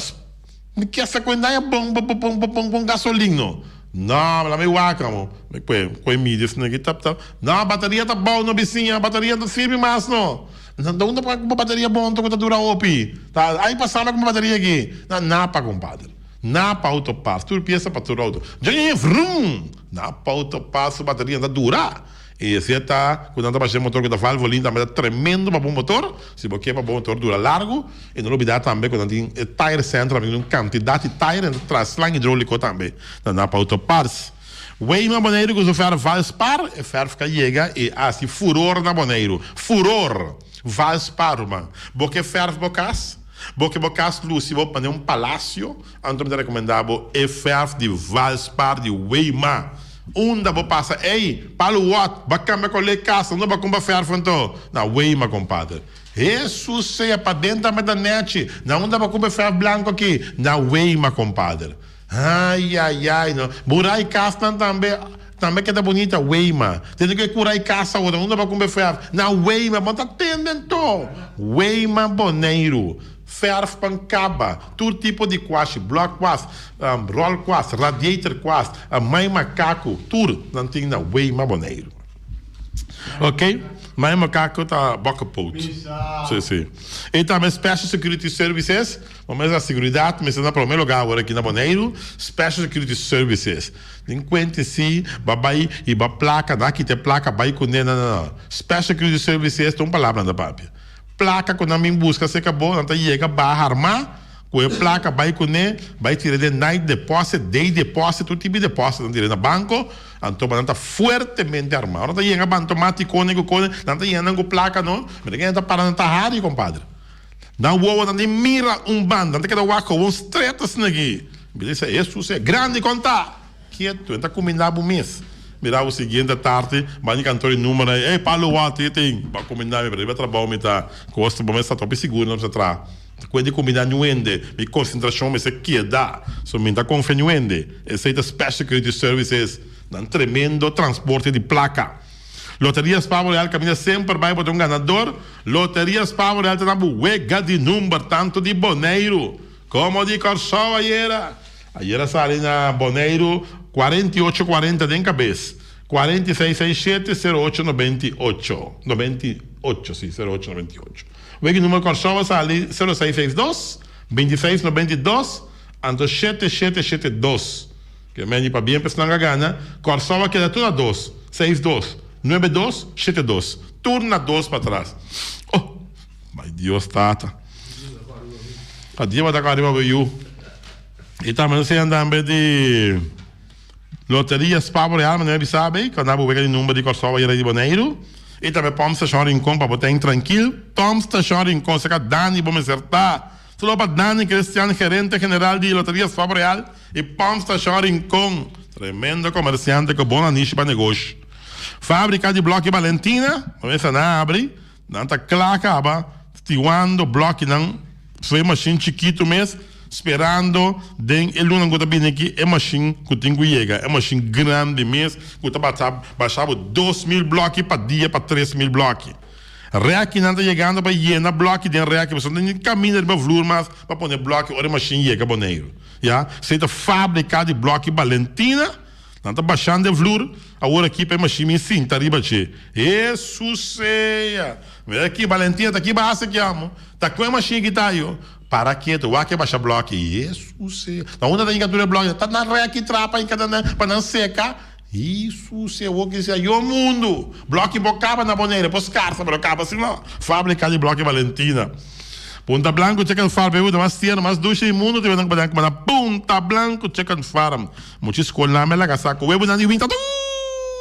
mi kier sa cu e daña bon bon bon bon bon gasolin no. No, la mi wak amo. Mi kue kue midi esaki aki tap tap. No, bateria ta bou no bisiña, bateria no ta sirbi mas no. Na unda bo a bateria bon anto ku ta dura hopi? Ta aña pasá mi a kumpra bateria aki. Na napa compadre. Napa auto parts, tur piesa pa tur auto. Djin vrum! Napa auto parts su bateria ta dura. I esei ta ku nan ta basha e motor ku ta Valvoline tambe ta tremendo pa bo motor. Si bo ke pa bo motor dura largu. I no lubida tambe ku nan tin e tire center tambe tin un kantidat di tire nan ta traha slang hidroliko tambe na Napa Auto Parts. Weima Boneiru ku su fèrf Valspar, e fèrf ka yega i hasi furor na Boneiru. Furor! Valspar ruman. Bo ke fèrf bo kas? Bo ke bo kas lusi bo manera un palasio? Anto mi ta rekomendá bo e fèrf di Valspar di Weima. Unda bo pasa ey, palu wòt, ba kambia kolé kas, unda bo a kumpra fèrf anto? Na Weima kompadre. Hesus sea paden tambe ta nèchi, na unda bo a kumpra e fèrf blanku aki? Na Weima kompadre. Ayayay no, bo rai kasnan tambe, tambe keda bunita Weima. Tene ku e kura e kas awor, na unda bo a kumpra e fèrf? Na Weima, bo ta tende anto? Weima Boneiru. Fèrf pan kaba, tur tipo di kuashi, blòk kwas, ròl kwas, radiator kwas, mai makaku, tur nan tin na Weima Boneiru. Ok, mai makaku ta bòkèpoot. Si, si. I tambe Special Security Services, bo mes a seguridat mester na promé lugá awor aki na Boneiru, Special Security Services. Tin kuente si bo a bai i bo a plaka, nan a kita e plaka bai kuné, no, no, no. Special Security Services ta un palabra nan ta papia. Plaka ku nan bin buska serka bo, nan ta yega baha armá ku e plaka bai kuné, bai tira den night deposit, day deposit, tur tipo di deposit nan tira na banko, anto nan ta fuertemente armá. Ora nan ta yega bantomat i kone ku kone, nan ta yega nan ku plaka no, mira ke nan ta para nan ta hari kompadre. Nan wowo nan tin mira un banda, nan ta keda wak kowon stret asina aki. Mi ta bisa, Hesus e grandi konta! Ketu, e ta kuminda bo mes. Mira bo siguiente tardi, bai di kantor e numero ei, Ey, Palo wak, ti tin. Bo a kuminda mi, pero riba trabou mi ta kosta, bo mes ta topi sigur no ta traha. Ta kuenta di kuminda niun hende, mi konsentrashon mester keda. So mi ta konfia niun hende. Esei ta Special Security Services, nan tremendo transporte di plaka. Loteria Spa Boreal kaminda semper bai bo ta un ganador. Loteria Spa Boreal ta na bo wega di number tantu di Boneiru komo di Kòrsou ayera. Ayera sali na Boneiru 48 40 den kabes, 46 seis shete sero ocho 98, 98 si, sero ocho 98. Wega numero Kòrsou a sali sero seis seis dos, 26 92, anto shete shete shete dos. Ke men di pabien pa esnan a gana, Kòrsou a keda tur na dos, seis dos, nuebe dos, shete dos. Tur na dos patras. Oh! My Dios Tata. Pa dia bo ta kaba riba bo yu. I tambe nos siña tambe di Loteria Spa Boreal, manera mi bisa bay, ku a bo wega di number di Kòrsou ayera di Boneiru. I tambe Pòmp Stashon Rincon pa bo ta trankil. Pòmp Stashon Rincon, seka Dani bo mester ta. Saludo pa Dani Christian, gerente general di Loteria Spa Boreal i Pòmp Stashon Rincon. Tremendo komersiante ku bon anishi pa negoshi. Fábrika di Blòki Balentina, bo mester na abri. Nan ta kla kaba stiwando blòkinan su e mashin chikitu mes, sperando den e lunan ku ta bini aki e mashin ku tin ku yega, e mashin grandi mes ku ta basa basha bo 2000 blòki pa dia pa 3000 blòki. Rèkinan ta yegando pa yena blòki den rèki pasobra no tin kaminda riba vloer mas pa pone blòki ora e mashin yega Boneiru. Ya, esei ta fábrika di blòki Balentina. Nan ta bashando e vloer awor aki pa e mashin bin sinta riba dje. Hesus sea! Mira aki, Valentina ta kiba hasi aki amo? Ta ku e mashin aki ta ayo? Para ketu, wak e basha bloki. Hesus sea! Na unda ta hinka tur e bloki? Ta na reki trapa hinka nan pa nan seka. Hesus sea! Awor ki sea yo mundu! Bloki bo kaba na Bonaire, por skarsa pero kaba si no. Fabrika di bloki Valentina. Punta Blanco Chicken Farm, e uda mas tierno, mas dushi di mundu ta bini nan kuma na Punta Blanco Chicken Farm. Mucha skol nan me laga sa ku webunan di winta.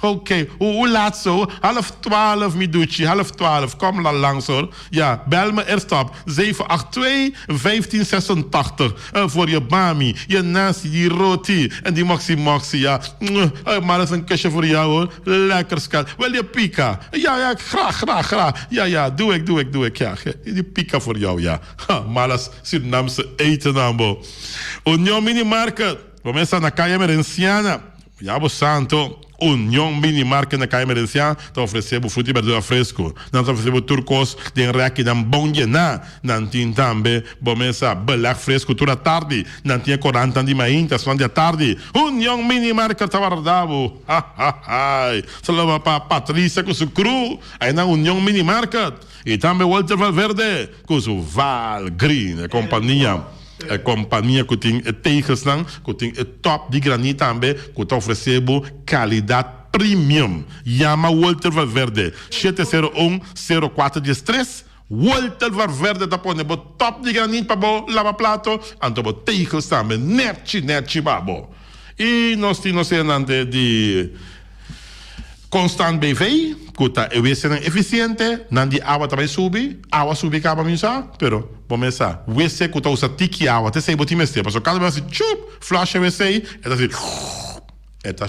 Oké, hoe laat zo? Half twaalf, mi duchi, half twaalf. Kom dan langs hoor. Ja, bel me eerst op 782 1586 voor je bami, je nasi, die roti en die moxie moxie. Ja, maar dat is een kusje voor jou hoor. Lekker schat. Wil je pika? Ja, ja, graag, graag, graag. Ja, ja, doe ik, doe ik, doe ik. Ja, die pika voor jou, ja. Ha, malas Surinaamse eten ambo. Union Mini Market. Bo mesa na Kaya Emerenciana. Ya bo santo, Union Mini Market na Kaya Emerenciana ta ofresé bo fruta i berdura fresku. Nan ta ofresé bo tur kos den rèkinan bon yená. Nan tin tambe bo mesa beleg fresku tur atardi. Nan tin e korantan di mainta, esnan di atardi. Union Mini Market ta warda bo. Ha ha hai! Saludo pa Patricia ku su crew ai na Union Mini Market i tambe Walter Valverde ku su Val Green, e kompania. E kompania ku tin e tegelsnan ku tin e top di granit tambe ku ta ofresé bo kalidat premium. Yama Walter Valverde 701 04 13. Walter Valverde ta pone bo top di granit pa bo laba plato anto bo tegels tambe nechi nechi pa bo. I nos tin nos henante di. Constant BV, ku ta e wesenan efisiente, nan di awa ta bai subi, awa subi kaba mi sa, pero bo mes sa, wese ku ta usa tiki awa, ta esei bo tin mester, pasobra kada bes hasi chup, flush e wese, e ta hasi e ta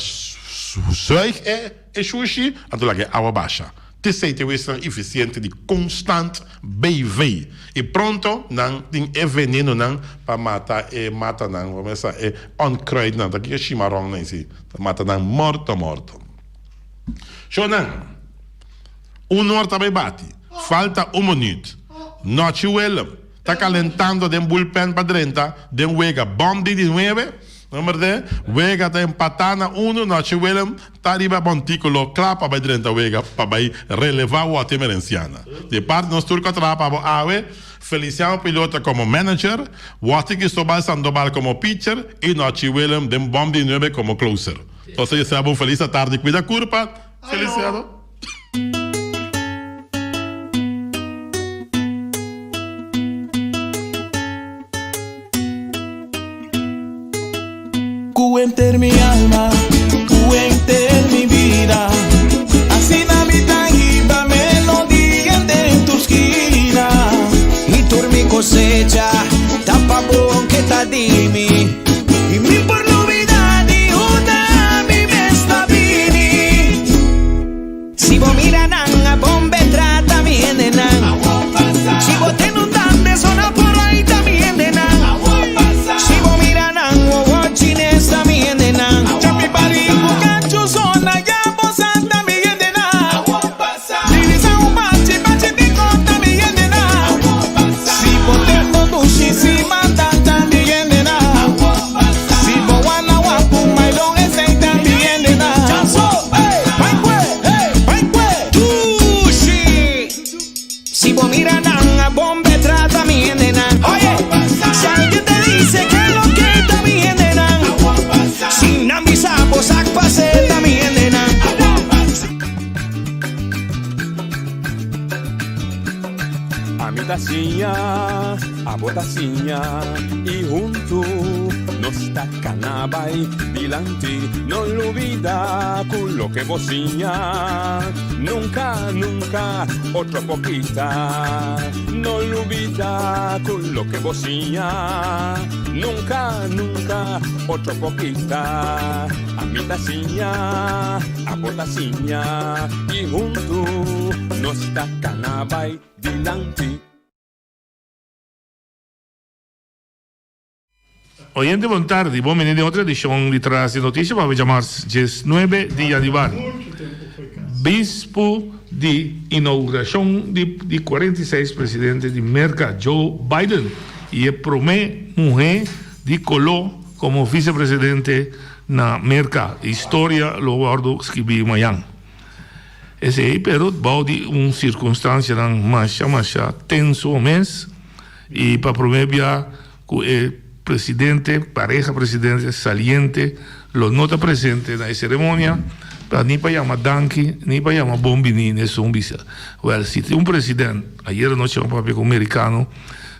zuig e e shushi, anto laga e awa basha. Ta esei ta e wesenan efisiente di Constant BV. I pronto nan tin e venenonan pa mata e matanan, bo mes sa, e onkruidnan, ta kiko shimaronnan esei. Ta mata nan morto morto. Shownan, un or ta bay bati. Falta un minuut. Nochi Willem ta calentando den bullpen pa drenta den wega. Bom di di nuebe. Number de wega ta empata na uno. Nochi Willem ta riba bonticulo cla pa bay drenta wega pa bay releva Watty Emerenciana. Di parti nos tur cu a traha pa bo awe. Feliciano Pilota como manager, Watty Cristobal Sandoval como pitcher y Nochi Willem den bom di nuebe como closer. Entonces yo sea bo un feliz atardi cuida curpa. Feliciano. Cu enter mi alma, cu enter mi bida Asina mi ta hiba melodia den tur skina Y tur mi cosecha ta pa bo aunke ta di mi Y mi por lubida di unda mi mes ta bini Si bo mira nan a bombe trata mi hendenan Si bo tende un dande sona por ahí ta mi hendenan Si bo mira nan wowo chines ta mi hendenan Chapi bari ku kachu sona ya bo sa ta mi hendenan Lirisa un bachi bachi di kota mi hendenan Si bo tende dushi si manda ta mi hendenan Si bo wana wapu mailon esei ta mi hendenan Si bo mira nan a bombe trata mi hendenan Oye, si alguien te dice que lo que ta mi hendenan Si nan bisa bo sak pase ta mi hendenan Ami ta siña, abo ta siña y huntu nos ta cana bay dilanti. No lubida cu loke bo siña nunca, nunca otro por kita. No lubida cu loke bo siña nunca, nunca otro por kita. Ami ta siña, abo ta siña y huntu nos ta cana bay dilanti. Oyente bon tardi, bon bini den otro edicion di Tras di Noticia pa fecha mars 19 di januari. Bispu di inauguracion di di 46 presidente di Merca Joe Biden y e prome muhe di colo como vicepresidente na Merca. Historia lo wordo scribi mayan. Esey pero bao di un circunstancianan masha masha tenso mes y pa prome bia cu e presidente, pareha presidente saliente lo no ta presente na e ceremonia pa ni pa yama danki ni pa yama bon bini nesun bisa. Wel si tin un president, ayer anochi mi a papia cu un mericano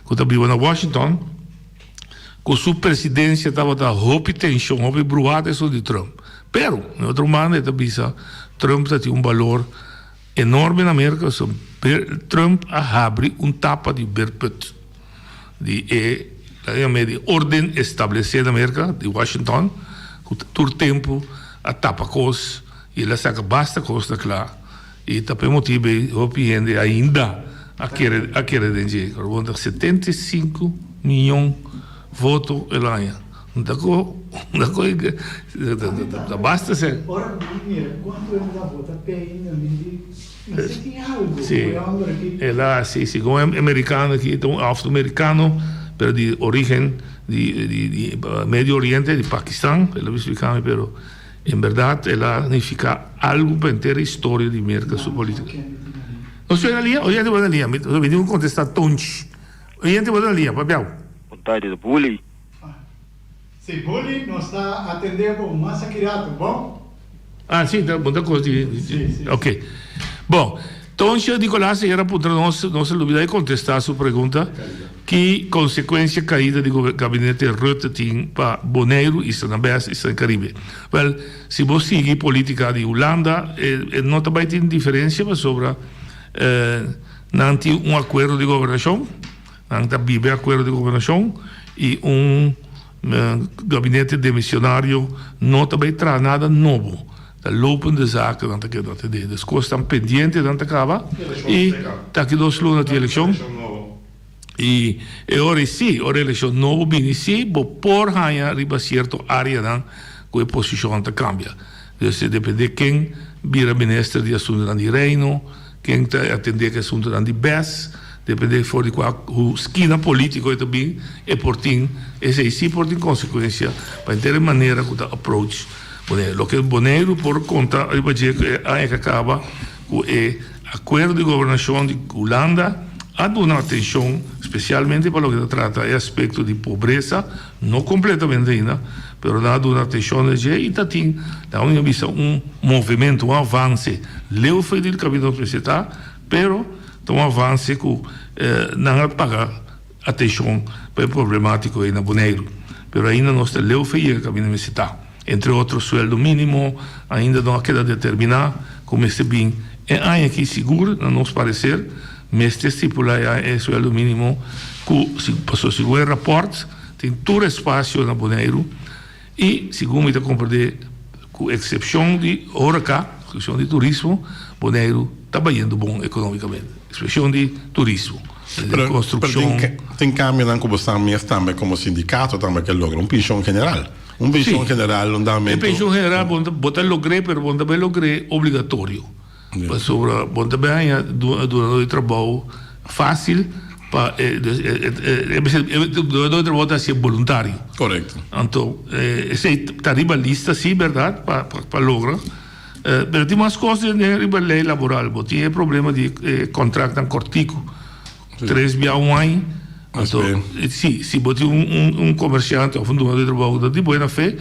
cu ta biba na Washington cu su presidencia tabata hopi tension, hopi bruhada esun di Trump. Pero, na otro banda e ta bisa Trump ta tin un balor enorme na Merka, so Trump a habri un tapa di beerput di e ta yama di orden establece na Merka, di Washington, ku tur tempu a tapa kos i el a saka basta kos na kla i ta pa e motibu ei hopi hende ainda a kere a kere den dje. Ora bo ta 75 miyon voto el haña. Un ta ko un ta ko ta basta sè. Ora mi mira kuantu hende ta vota p'e ainda mi di mester tin algu ku Sí, e hòmber aki. el a hasi segun e merikano aki ta un òf merikano pero di origen di di di Medio Oriente di Pakistan el a bisa splika mi pero en bèrdat el a nifiká algu pa henter e historia di Merka su politika. Nos ta na liña? Oyente bo ta na liña mi tin ku kontestá Tonchi oyente bo ta na liña papia bo. Bon tardi ta Bully. Si Bully nos ta atende bo mas aki rato, bon? Ah si, ta bon ta cos di ok. Bon, Tonsje Nicolaas ayer a puntra nos, nos a lubida di contesta su pregunta, ki consecuencia caida di gabinete Rutte tin pa Boneiru, Isla Bes, Isla Caribe? Wel, si bo sigui politica di Hulanda, e no ta bay tin diferencia pasobra nan tin un acuerdo di gobernacion. Nan ta biba e akuerdo di gobernashon i un gabinete demisionario no ta bai traha nada nobo. Ta lopende zakennan ta keda atendé. Dus kosnan pendientenan ta kaba i ta aki dos luna tin elekshon. I e ora ei sí, ora e elekshon nobo bini sí bo por haña riba sierto áreanan ku e posishonnan ta kambia. Dus e dependé ken bira minister di asuntunan di Reino. Ken ta atendé ku e asuntunan di bes, dependé for di kua skina polítiko e ta bin, e por tin, esei sí por tin konsekuensia pa henter e manera ku ta approach Boneiru. Loke Boneiru por konta riba dje ku e aña ku a kaba ku e akuerdo di gobernashon di Hulanda a duna atenshon spesialmente pa loke ta trata e aspekto di pobresa, no kompletamente ainda, pero nan a duna atenshon na dje i ta tin, nan a bisa un movementu, un avanse. Leu for di kaminda nos mester ta, pero ta un avanse ku nan a paga atenshon pa e problemátiko ei na Boneiru. Pero ainda nos ta leu for yega kaminda mester ta. Entre otro sueldo mínimo ainda no a keda determiná ku mester bin e aña aki sigur na nos pareser mester stipulá e sueldo mínimo ku pasobra segun e rapòrt tin tur espasio na Boneiru i segun mi ta komprendé ku eksepshon di horeka, eksepshon di turismo, Boneiru ta bayendo bon ekonómikamente, eksepshon di turismo, Pero konstrukshon. Tin kambionan ku bo sa mes tambe komo sindikato tambe ke logra un penshon general. Un penshon general, un damentu. E penshon general bo ta logr'é, pero bo no ta bai logr'é obligatorio. Pasobra bo no ta bai haña dunadó di trabou fásil pa e dunadó di trabou ta hasié boluntario. Korekto. Anto esei ta riba lista sí bèrdat pa logra. Pero tin mas kos den riba lei laboral. Bo tin e problema di e kontraktnan kòrtiku. Tres bia un aña. Anto, si, si bo tin un un komersiante òf un duño di trabou ku ta di buena fe,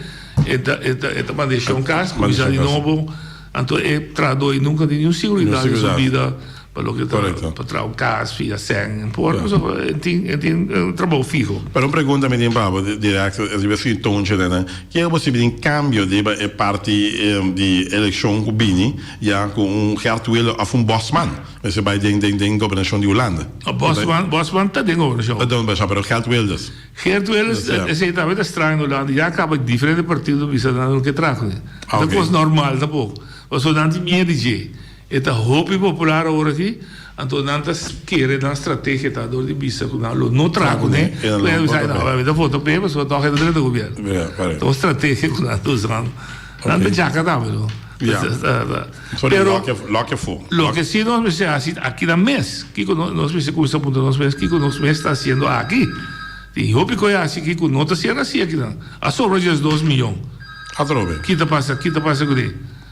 e ta e ta e ta manda e shon kas, kuminsá di nobo. Anto e trahadó ei nunka tin niun siguridat den su bida pa loke ta pa traha un kas, fia sèn, no por, pasobra e tin e tin un trabou fiho. Pero un pregunta mi tin pa bo direkto riba e tonchi nan, ke bo sibi tin kambio riba e parti di elekshon ku bini ya ku un Geert Wilders òf un Bosman? Mester bai den den den gobernashon di Hulanda. No, Bosman, Bosman ta den gobernashon. Ta den gobernashon, pero Geert Wilders. Geert Wilders, esei tambe ta straño na Hulanda. Ya kaba diferente partido bisa nan no ke traha kuné. Ta kos normal tampoko. Pasobra nan tin miedu di dje. E ta hopi popular awor aki, anto nan ta kere nan strategia ta dor di bisa ku nan lo no traha kuné. Ku nan bisa, no, mi ta vota p'e pasobra tòg e ta drenta gobièrnu. Ta un strategia ku nan ta usando. Nan ta djaka tambe no. Pero loke fu. Loke si nos mester hasi aki na mes. Kiko nos mester kuminsa puntra nos mes kiko nos mes ta hasiendo aki. Tin hopi koe hasi aki ku no ta ser hasi aki nan. A sobra diesdos miyon. Atrobe. Ki ta pasa ki ta pasa kuné?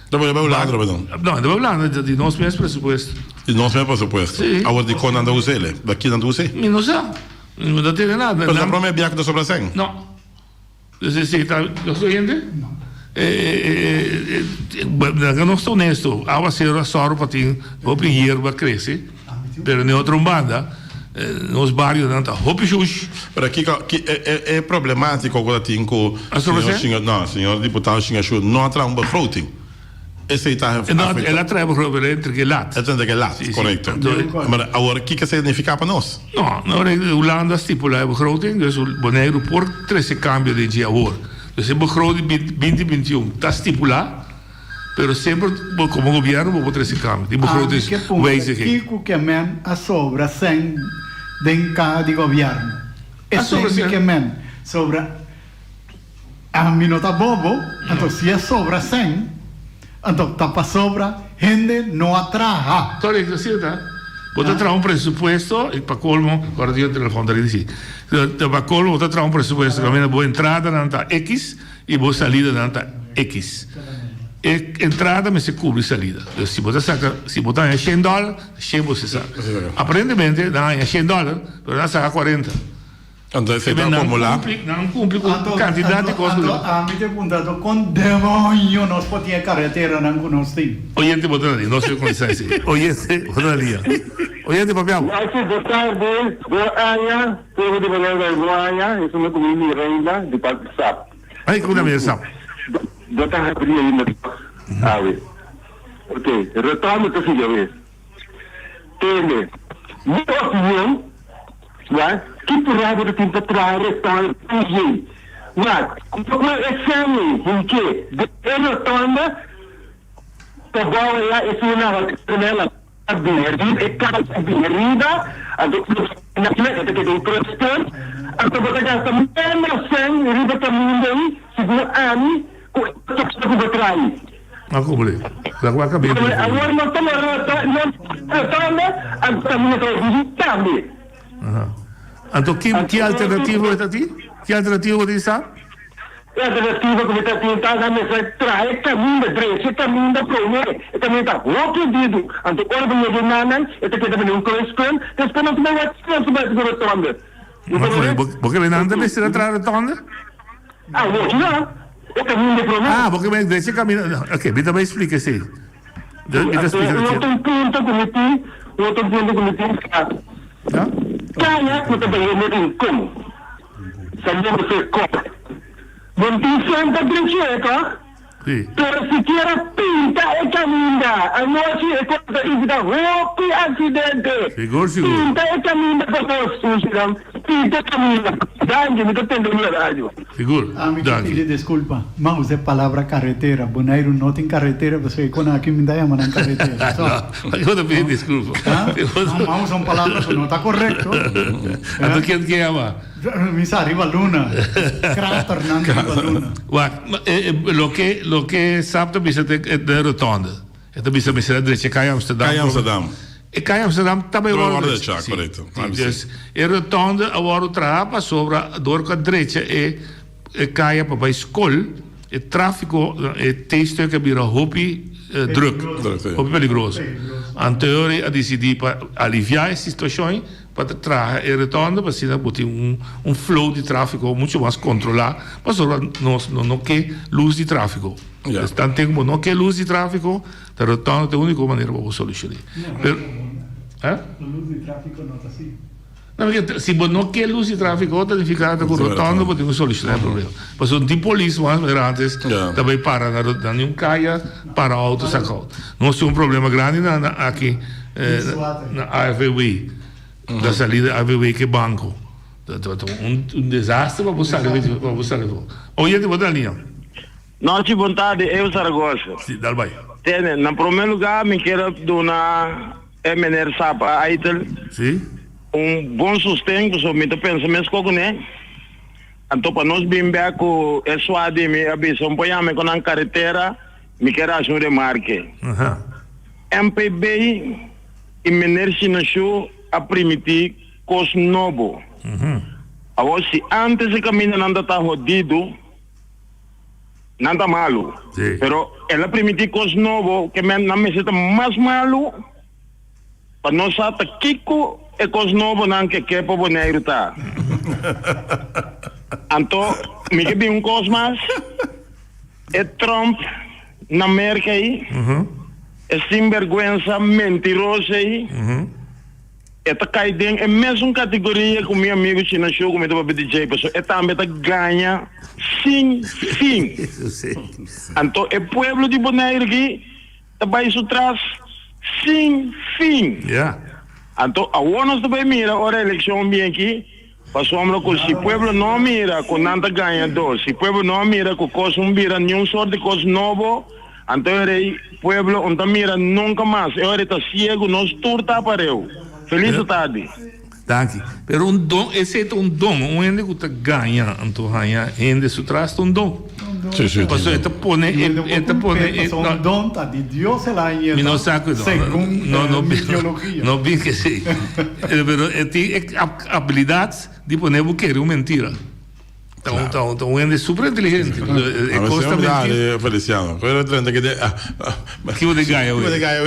Ta bai Hulanda atrobe don? No, ta bai Hulanda di nos mes presupuesto. Di nos mes presupuesto. Si. Awor dikon nan ta usa el? Da ki nan ta usa? Mi no sa. Mi no ta tende nada. Pero ta prome biaha ku ta sobra sèn? No. Dus esei ta nos oyente? No. Laga nos ta honesto, awacero a sòru pa tin hopi yerba crece, pero den otro banda. Nos barionan ta hopi shushi. Pero kiko ki e e e problematico ku ta tin ku A sobra señor sèn? Shinga no señor diputado Shingashu no a traha un begroting. Esei ta E no afecta. el a traha begroting pero el a entrega e lat. El a entrega e lat, Si, si. korekto. Anto Maar awor kiko esei nifiká pa nos? No, no Hulanda a stipulá e begroting dus Boneiru por trese kambio den dje awor. Dus e begroting binti 21 ta stipulá. Pero semper bo como gobierno bo por trece cambio. Tin Ami begroting ke puntra wijziging. kiko ke men a sobra sèn den kaha di gobièrnu. A sobra Esei mi sèn? ke men sobra. Ami no ta bobo, anto si a sobra sèn, anto ta pasobra hende no a traha. Correcto, asina ta. Bo ta traha un presupuesto y pa colmo, ora tin un telefon ta rin si. Pa colmo bo ta traha un presupuesto caminda bo entradanan ta X y bo salidanan ta X. E entrada mester cubri salida. Dus si bo ta saca, si bo ta haña shen dollar, shen bo mester saca. Aparentemente nan haña shen dollar, pero nan a saca cuarenta. Anto esei ta acumula. Nan cumpli cu cantidad di cos cu. Anto ami ta puntra anto con demonio nos por tin e carreteranan cu nos tin? Oyente bo ta na liña, no sé con esei. Oyente bo ta na liña. Oyente papia bo. Nancy, bo tarde, bo aña, pueblo di Bonaire bo aña, esun mi cu mi Miranda di parti sap. Ay, ku na sap. Bo ta habri ainda toch? Awe. Ok, retorno ta sigui awe. Tene, mi opinion, ya, ki purá bo ta tin pa traha retorno PJ? Ma, ku e semi hinke den e rotonda, ta bou aya esun na hotel a bin riba e kas a bin riba anto na e ta keda un kruispunt anto bo ta gasta menos sèn riba kaminda ei segun ami ku e otro ku bo trai. A kumple. La ku a kabia di Awor nos ta na rotonda anto kaminda ta bibi tambe. Anto ki ki alternativa bo ta tin? Ki alternativa bo tin sa? E alternativa ku mi ta tin ta nan mester traha e kaminda, drecha e kaminda promé. E kaminda ta hopi hundidu, anto ora bo yega e nannan e ta keda bini un kruispunt, despues nos ta bai wak si nos ta bai hasi ku rotonde. Ma ku bo ke nan ta mester a traha rotonde? Ah, bo ya, e kaminda promé. Ah, bo ke men drecha e kaminda, ok, mi ta bai splika esei. Mi ta splika Un otro punto ku mi tin, un otro punto ku mi tin ta, kaya ku ta bai hende rincon. Sabi bo se kor. Bon tin semper drechi'é toch? Pero sikiera pinta e caminda. Anochi e kos ta evita hopi accidente. Sigur sigur. Pinta e caminda pa nos, Sushidam. Pinta e caminda. Danki, mi ta tende mi radio. Sigur. Ami ta Danki. pidi desculpa, ma usa e palabra carretera. Boneiru no tin carretera, pasobra e con aki mi ta yama nan carretera. So. Pakiko bo ta pidi disculpa? Ha? No, ma usa un palabra cu no ta correcto. Anto ken ke yama? Mi sa riba luna. Kraternan riba luna. Wak, loke loke Sap ta bisa ta e rotonde. E ta bisa mester a drecha e Kaya Amsterdam. Kaya Amsterdam. E Kaya Amsterdam ta bai wòrdu drecha. Si, korekto. Dus e rotonde a wòrdu traha pasobra dor ku a drecha e e kaya pa bai skol, e tráfiko, e T-stuk a bira hopi drùk, hopi peligroso. Anto e ora a disidí pa aliviá e situashon. Pa ta traha e rotonde pa asina bo tin un un flow di trafico mucho mas controla pasobra nos no no ke luz di trafico. Ya. Pues tanten ku bo no ke luz di trafico ta rotonde ta e unico manera pa bo solucione. Pero eh? Luz di trafico no ta asi. No porque si bo no ke luz di trafico ta nifica ta ku rotonde bo tin ku soluciona e problema. Pasobra no tin polis mas manera antes Ya. ta bay para na na niun kaya para auto saka auto. Nos tin un problema grandi na na aki na AFW, na salida AFW ke banco. Ta ta un un desastre pa bo sali pa bo sali afo. Oyente bo ta liña. Nochi bon tardi eu Zaragoza. Si, dal bai. Tene, na prome lugar mi kier a duna e meneer Sap Aitel Si. un bon sosten pasobra mi ta pensa mesco cune. Anto pa nos bin bek cu e swa di mi a bisa un por yama cu nan caretera. Mi kier haci un remarke. MPB y Meneer Shinashu a primiti cos nobo. Awor si antes e camindanan ta ta hodido, nan ta malo. Pero el a primiti cos nobo ke men nan mester ta mas malo pa nos sa ta kico e cos nobonan ke ke pa Boneiru ta. Anto mi ke bin un cos mas. E Trump na Merca ei, e sinberguensa mentiroso ei, E ta kai den e mesun kategoria ku mi amigu China Shu ku mi ta papia di djei pasobra e tambe ta gaña sin fin. Anto e pueblo di Boneiru aki ta bai su tras sin fin. Anto awor nos ta bai mira ora elekshon bien aki pasobra ku si pueblo no mira ku nan ta gañadó, si pueblo no mira ku kos un bira niun sort di kos nobo, Anto e rei pueblo un ta mira nunca mas, e ora e ta ciego, nos tur ta apareu. Feliz tardi. Danki. Pero un don, esei ta un don. Un hende ku ta gaña, anto haña hende su tras ta un don. Sí, sí, Pasobra e ta pone, I e, e ta pone, e, Pasobra un don ta di Dios el a haña Mi no sa ku segun no, no, mi teologia. No bin ke esei. Pero e tin e abilidat di pone bo kere un mentira. Ta un, ta un, ta un hende super inteligente. E A cos ta veces mentir. dale, Feliciano. Pero 30 que de ah, ah, Kibo de gaya, Kibo de gaya,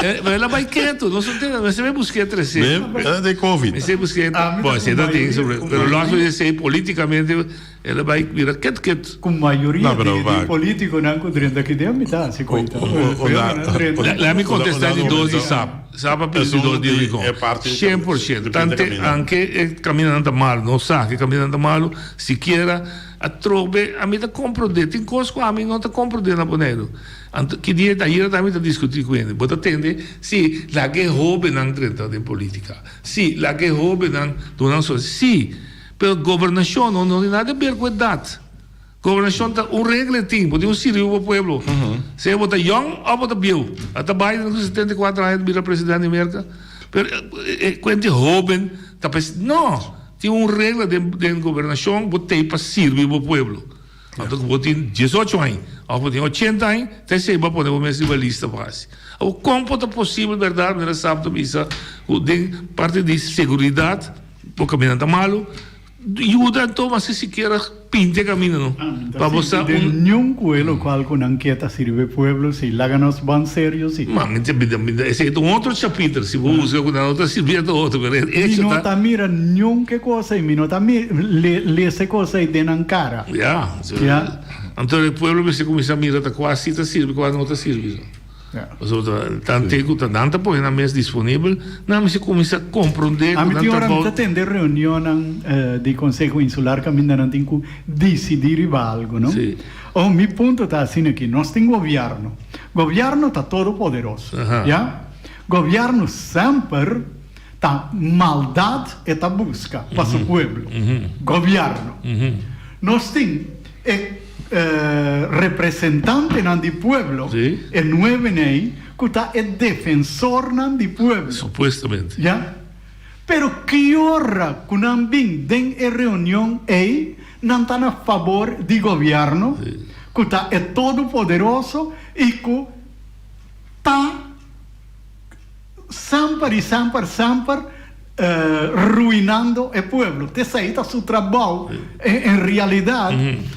Eh, pero el a bai ketu, no son tena, mester bai busqué trece. Ve, de COVID. Mester busqué, Ah, mi bon, ta si ta con tin mayoria- sobre, con pero los mayoria- lo esei políticamente, el a bai mira ket ket. Ku mayoria No, pero di, di va. politikonan ku drenta ki den mi ta hasi koita. O- o- o- o- La, la mi contesta di Una- dos di una- sap. Sa pa pidi Esun dos di di Rincon. e parti 100%. di Tante Camina. anke e caminanan ta malo, no sa ke caminanan ta malo, sikiera atrobe ami ta comprende, tin cos cu ami no ta comprende na Boneiru. Anto ki dia ayera tambe mi ta discuti cu hende, bo ta tende, si, laga e hobennan drenta den politica, si, laga e hobennan duna nan so, si, pero gobernacion no no tin nada di ber cu edad. Gobernashon ta un regla e tin, bo tin un sirbi bo pueblo. Sea bo ta yong of bo ta bieu. A ta Biden ku 74 aña ta bira president di Merka. Pero e kuente hoben ta pes no! Tin un regla den den gobernashon bo tei pa sirbi bo pueblo. Anto ku bo tin 18 aña of bo tin 80 aña ta esei bo a pone bo mes riba lista pa hasi. Awor kon por ta posibel berdad manera Sap ta bisa ku den parti di seguridat bo kaminda ta malu. Yuda anto mas sikiera pinta e camino no pa bo sa un. Niun cu e locual cu nan kier ta sirbi e pueblo si laga nos ban serio si. Ma mi ta bida mi esey ta un otro chapiter si bo busca cu nan no ta sirbi e ta otro pero e Mi hecho no ta. ta mira niun ke cosa y mi no ta lesa e cosa ey den nan cara. Ya Ya. Anto e pueblo mester cuminsa mira ta cua si ta sirbi cua no ta sirbi. Pasobra ta tan ku ta nan ta pone nan mes disponibel, nan mester kuminsá komprondé ku Ami nan tin ora mi trabou. ta tende reunionnan di Konseho Insular kaminda nan tin ku disidí riba algu, no? Sí. Oh, mi punto ta asina aki, nos tin gobièrnu. Gobièrnu ta todopoderoso, Aha. ya? Gobièrnu semper ta maldat e ta buska pa su pueblo. Gobièrnu. Nos tin e representantenan di pueblo, e nuevenei, ku ta e defensornan di pueblo. Supuestamente. Ya. Pero ki ora ku nan bin den e reunion ei, nan ta na fabor di gobièrnu, ku ta e Todopoderoso i ku ta. Semper y semper semper ruinando e pueblo. T'esey ta su trabou en realidad,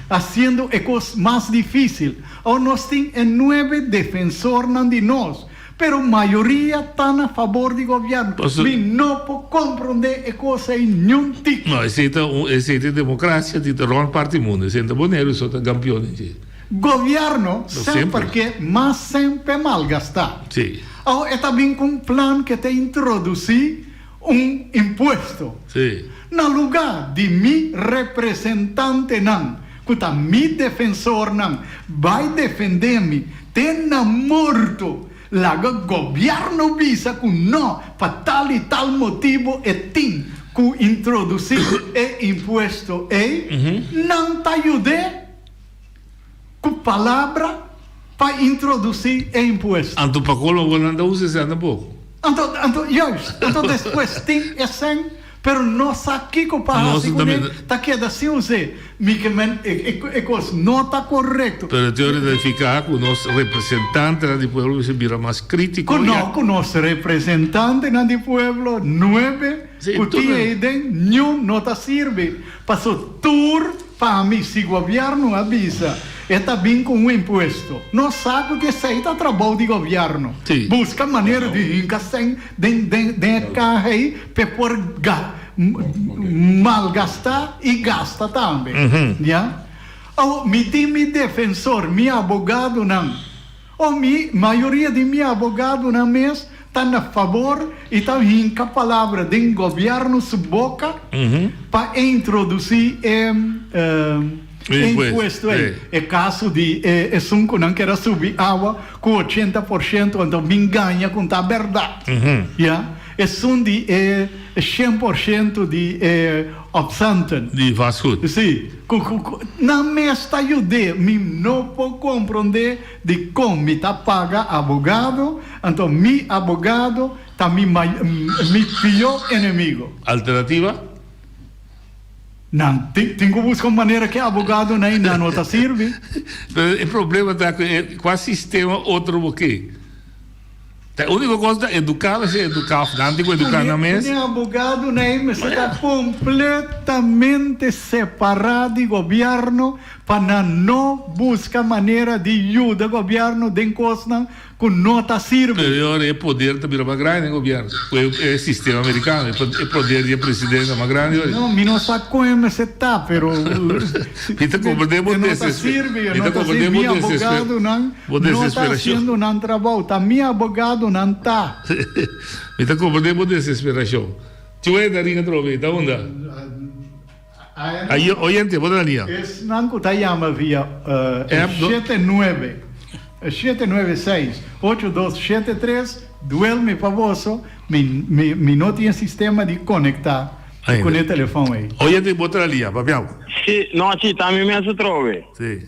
haciendo e cos mas dificil. Awor nos tin e nuebe defensornan di nos, pero mayoria ta na fabor di gobierno. Mi no por comprende e cos ey niun tiki. No, esey ta un, esey ta e democracia di ta rond parti mundo. Esey ta Boneiru so ta campeon den dje. Gobierno semper ke mas semper malgastá. Sí. Awor e ta bin ku un plan ke ta introdusí un impuesto. Sí. Na lugá di mi representantenan, ku ta mi defensornan, bai defendé mi te na morto, laga gobierno bisa ku no, pa tal i tal motibu e tin ku introdusí e impuesto ei, nan ta yud'é. Ku palabra pa introdusí e impuesto. Anto pa kolo bo nan ta usa esei tampoco. Anto, anto, juist, anto despues tin e sèn, pero no sa kiko pa hasi kuné, ta keda sin us'é. Mi ke men, e, e, e kos no ta korekto. Pero e teoria ta nifiká ku nos representantenan di pueblo mester bira mas krítiko Ku i no, ku nos representantenan di pueblo, nuebe ku tin ei den, niun no ta sirbi. Paso tur. Pa mi, si gobièrnu a bisa e ta bin ku un impuesto, nos sa ku esei ta trabou di gobièrnu. Buska manera di hinka sèn den den e kaha ei p'e por malgastá i gasta tambe. Ya. Awor, mi tin mi defensor, mi abogadonan. O mi, mayoria di mi abogadonan mes. ta na fabor i ta hinka palabra den gobièrnu su boka pa introdusí e impuesto ei. E kaso di esun ku nan ker a subi awa ku 80%, anto bin gaña ku ta bèrdat. Ya. Esun di e 100% di e opcenten. Di vastgoed. Si. Ku ku nan mes ta yud'é. Mi no por komprondé dikon mi ta paga abogado, anto mi abogado ta mi mi pió enemigo. Alternativa? Nan tin ku buska un manera ku e abogadonan ei nan no ta sirbi. Pero e problema ta ku e kua sistema otro bo ke? Ta e úniko kos ta eduká mester eduká òf nan tin ku eduká nan mes. E abogadonan ei mester ta kompletamente separá di gobièrnu pa nan no buska manera di yuda gobièrnu den kosnan ku no ta sirbi. Pero ora e poder ta bira mas grandi den gobièrnu ku e sistema amerikano, e poder di e presidente ta mas grandi ora. No, mi no sa kon e mester ta, pero Mi ta komprendé bo e no ta sirbi, e no ta sirbi. Mi abogadonan no ta hasiendo nan trabou, ta mi abogadonan ta. Mi ta komprendé bo desesperashon. Chué ta ringa atrobe, ta unda? Ayo, oyente, bo ta na liña. Esnan ku ta yama via 79 796 8273, duel mi pa boso, mi mi no tin e sistema di konektá ku e telefòn ei. Oyente, bo ta na liña, papia bo. Si, no, si, ta mi mes atrobe. Si.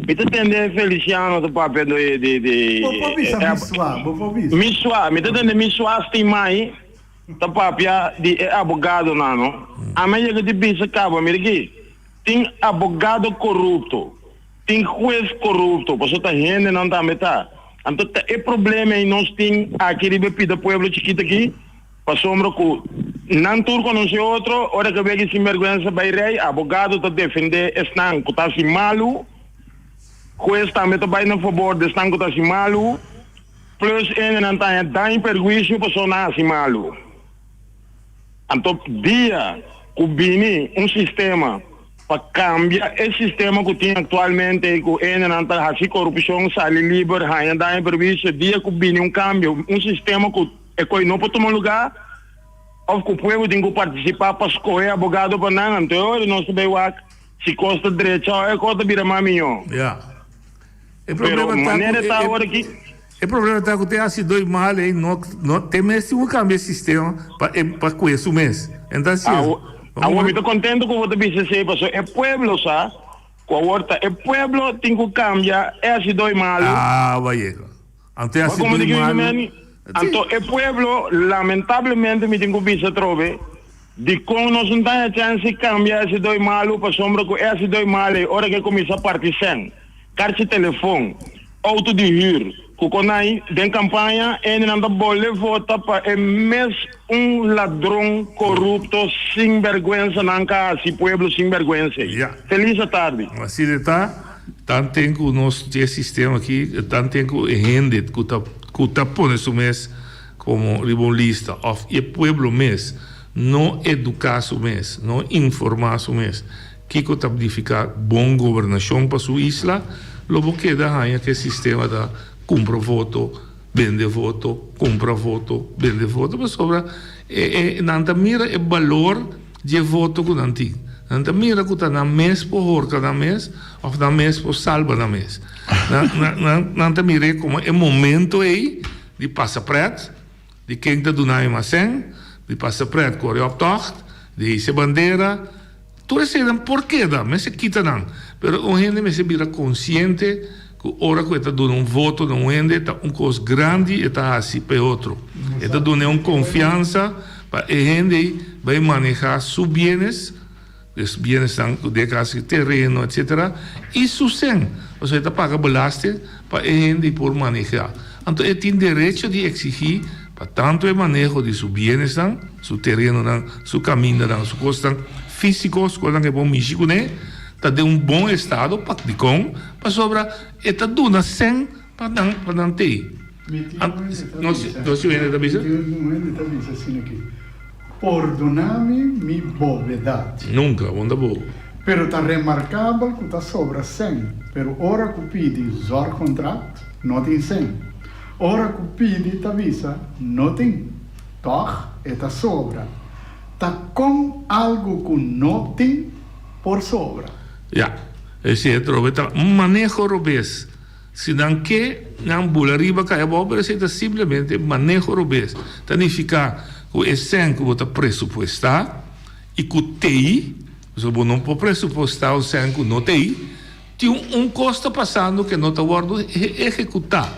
Mi ta tende Feliciano ta papia di di di. Bo por bisa mi swa, bo por bisa. Mi swa, mi ta tende mi swa stimai. Ta papia di e abogadonan no. Ami a yega di bisa caba, mira aki, tin abogado corupto, tin huez corupto, pasobra ta hendenan tambe ta. Anto ta e problema ei nos tin aki riba e pida pueblo chikito aki, pasobra cu nan tur conoce otro, ora ke wega e sinberguensa bay rey, abogado ta defende esnan cu ta haci malu, huez tambe ta bay na fabor di esnan cu ta haci malu. Plus hendenan ta haña daño perhuisio pasobra nan hasi malu. Anto dia ku bini un sistema pa kambia e sistema ku tin aktualmente ku hendenan ta hasi korupshon, sali liber, haña daño perhuisio, dia ku bini un kambio, un sistema ku e koi no por tuma lugá òf ku pueblo tin ku partisipá pa skohe abogado pa nan, anto e ora nos ta bai wak si kos ta drecha òf e kos ta bira mas mihó. E Pero problema ta ku manera ta e awor aki. e problema ta ku te hasi doi mal ei no no te mes tin ku kambia e sistema pa e pa kue su mes. Enton si es Awo awor mi ta kontento ku bo ta bisa esei pasobra e pueblo sa ku awor ta e pueblo tin ku kambia e hasi doi malu. Ah bayeka. Anto e Bo hasi komo doi di kico malu. meni? Anto e pueblo lamentablemente mi tin ku bisa atrobe dikon nos no ta haña chèns di kambia e hasi doi malu pasobra ku e hasi doi malu ei ora ku e kuminsá parti sèn. Karchi telefon, outo di hür, ku konai den kampaña hendenan ta bole vota pa e mes un ladron korupto sin bèrgwensa nan ka hasi pueblo sin bèrgwensa ei. Ya. Felis atardi. Asina e ta, tanten ku nos tin e sistema aki, tanten ku e hende ku ta ku ta pone su mes komo riba un lista òf e pueblo mes no eduká su mes, no informá su mes Kiko ta nifiká bon gobernashon pa su isla? Lo bo keda haña ku e sistema ta kumpra voto, bende voto, kumpra voto, bende voto pasobra e e nan ta mira e balor dje voto ku nan tin. Nan ta mira ku ta nan mes por horka nan mes òf nan mes por salba nan mes. Nan nan nan ta mir'é komo e momento ei di pasa prèt, di ken ta duna mi mas sèn, di pasa prèt kore òptògt, di hisa e bandera. Tur eseinan por keda, mester kita nan, pero un hende mester bira konsiente ku ora ku e ta duna un voto na un hende ta un kos grandi e ta hasi pa e otro. E ta dun'é un konfiansa pa e hende ei bai manehá su bienes, es bienesnan ku den e kas aki tereno etsetera, i su sèn, pasobra e ta paga belasting pa e hende ei por manehá. Anto e tin derecho di eksigí pa tantu e maneho di su bienesnan, su terenonan, su kamindanan, su kosnan físiko, su kosnan ku e por mishi kuné, ta den un bon estado. Pa dikon? Pasobra e ta duna sèn pa nan pa nan tei. Mi tin un hende ta Nos bisa. nos tin un hende ta bisa? Mi tin un hende ta bisa asina aki, Pordona mi mi bobedat. Nunka, bo no ta bobo. Pero ta remarkabel ku ta sobra sèn, pero ora ku pidi zorgcontract no tin sèn. Ora ku pidi ta bisa no tin, tòg e ta sobra. Ta kon algu ku no tin por sobra? Ya, esei atrobe ta un maneho robes. Si nan ke, nan bula riba kai abou, pero esei ta simplemente maneho robes. Ta nifiká ku e sèn ku bo ta presupuestá i ku t'ei, pasobra bo no por presupuestá un sèn ku no t'ei, Tin un kos ta pasando ke no ta wòrdu ehekutá.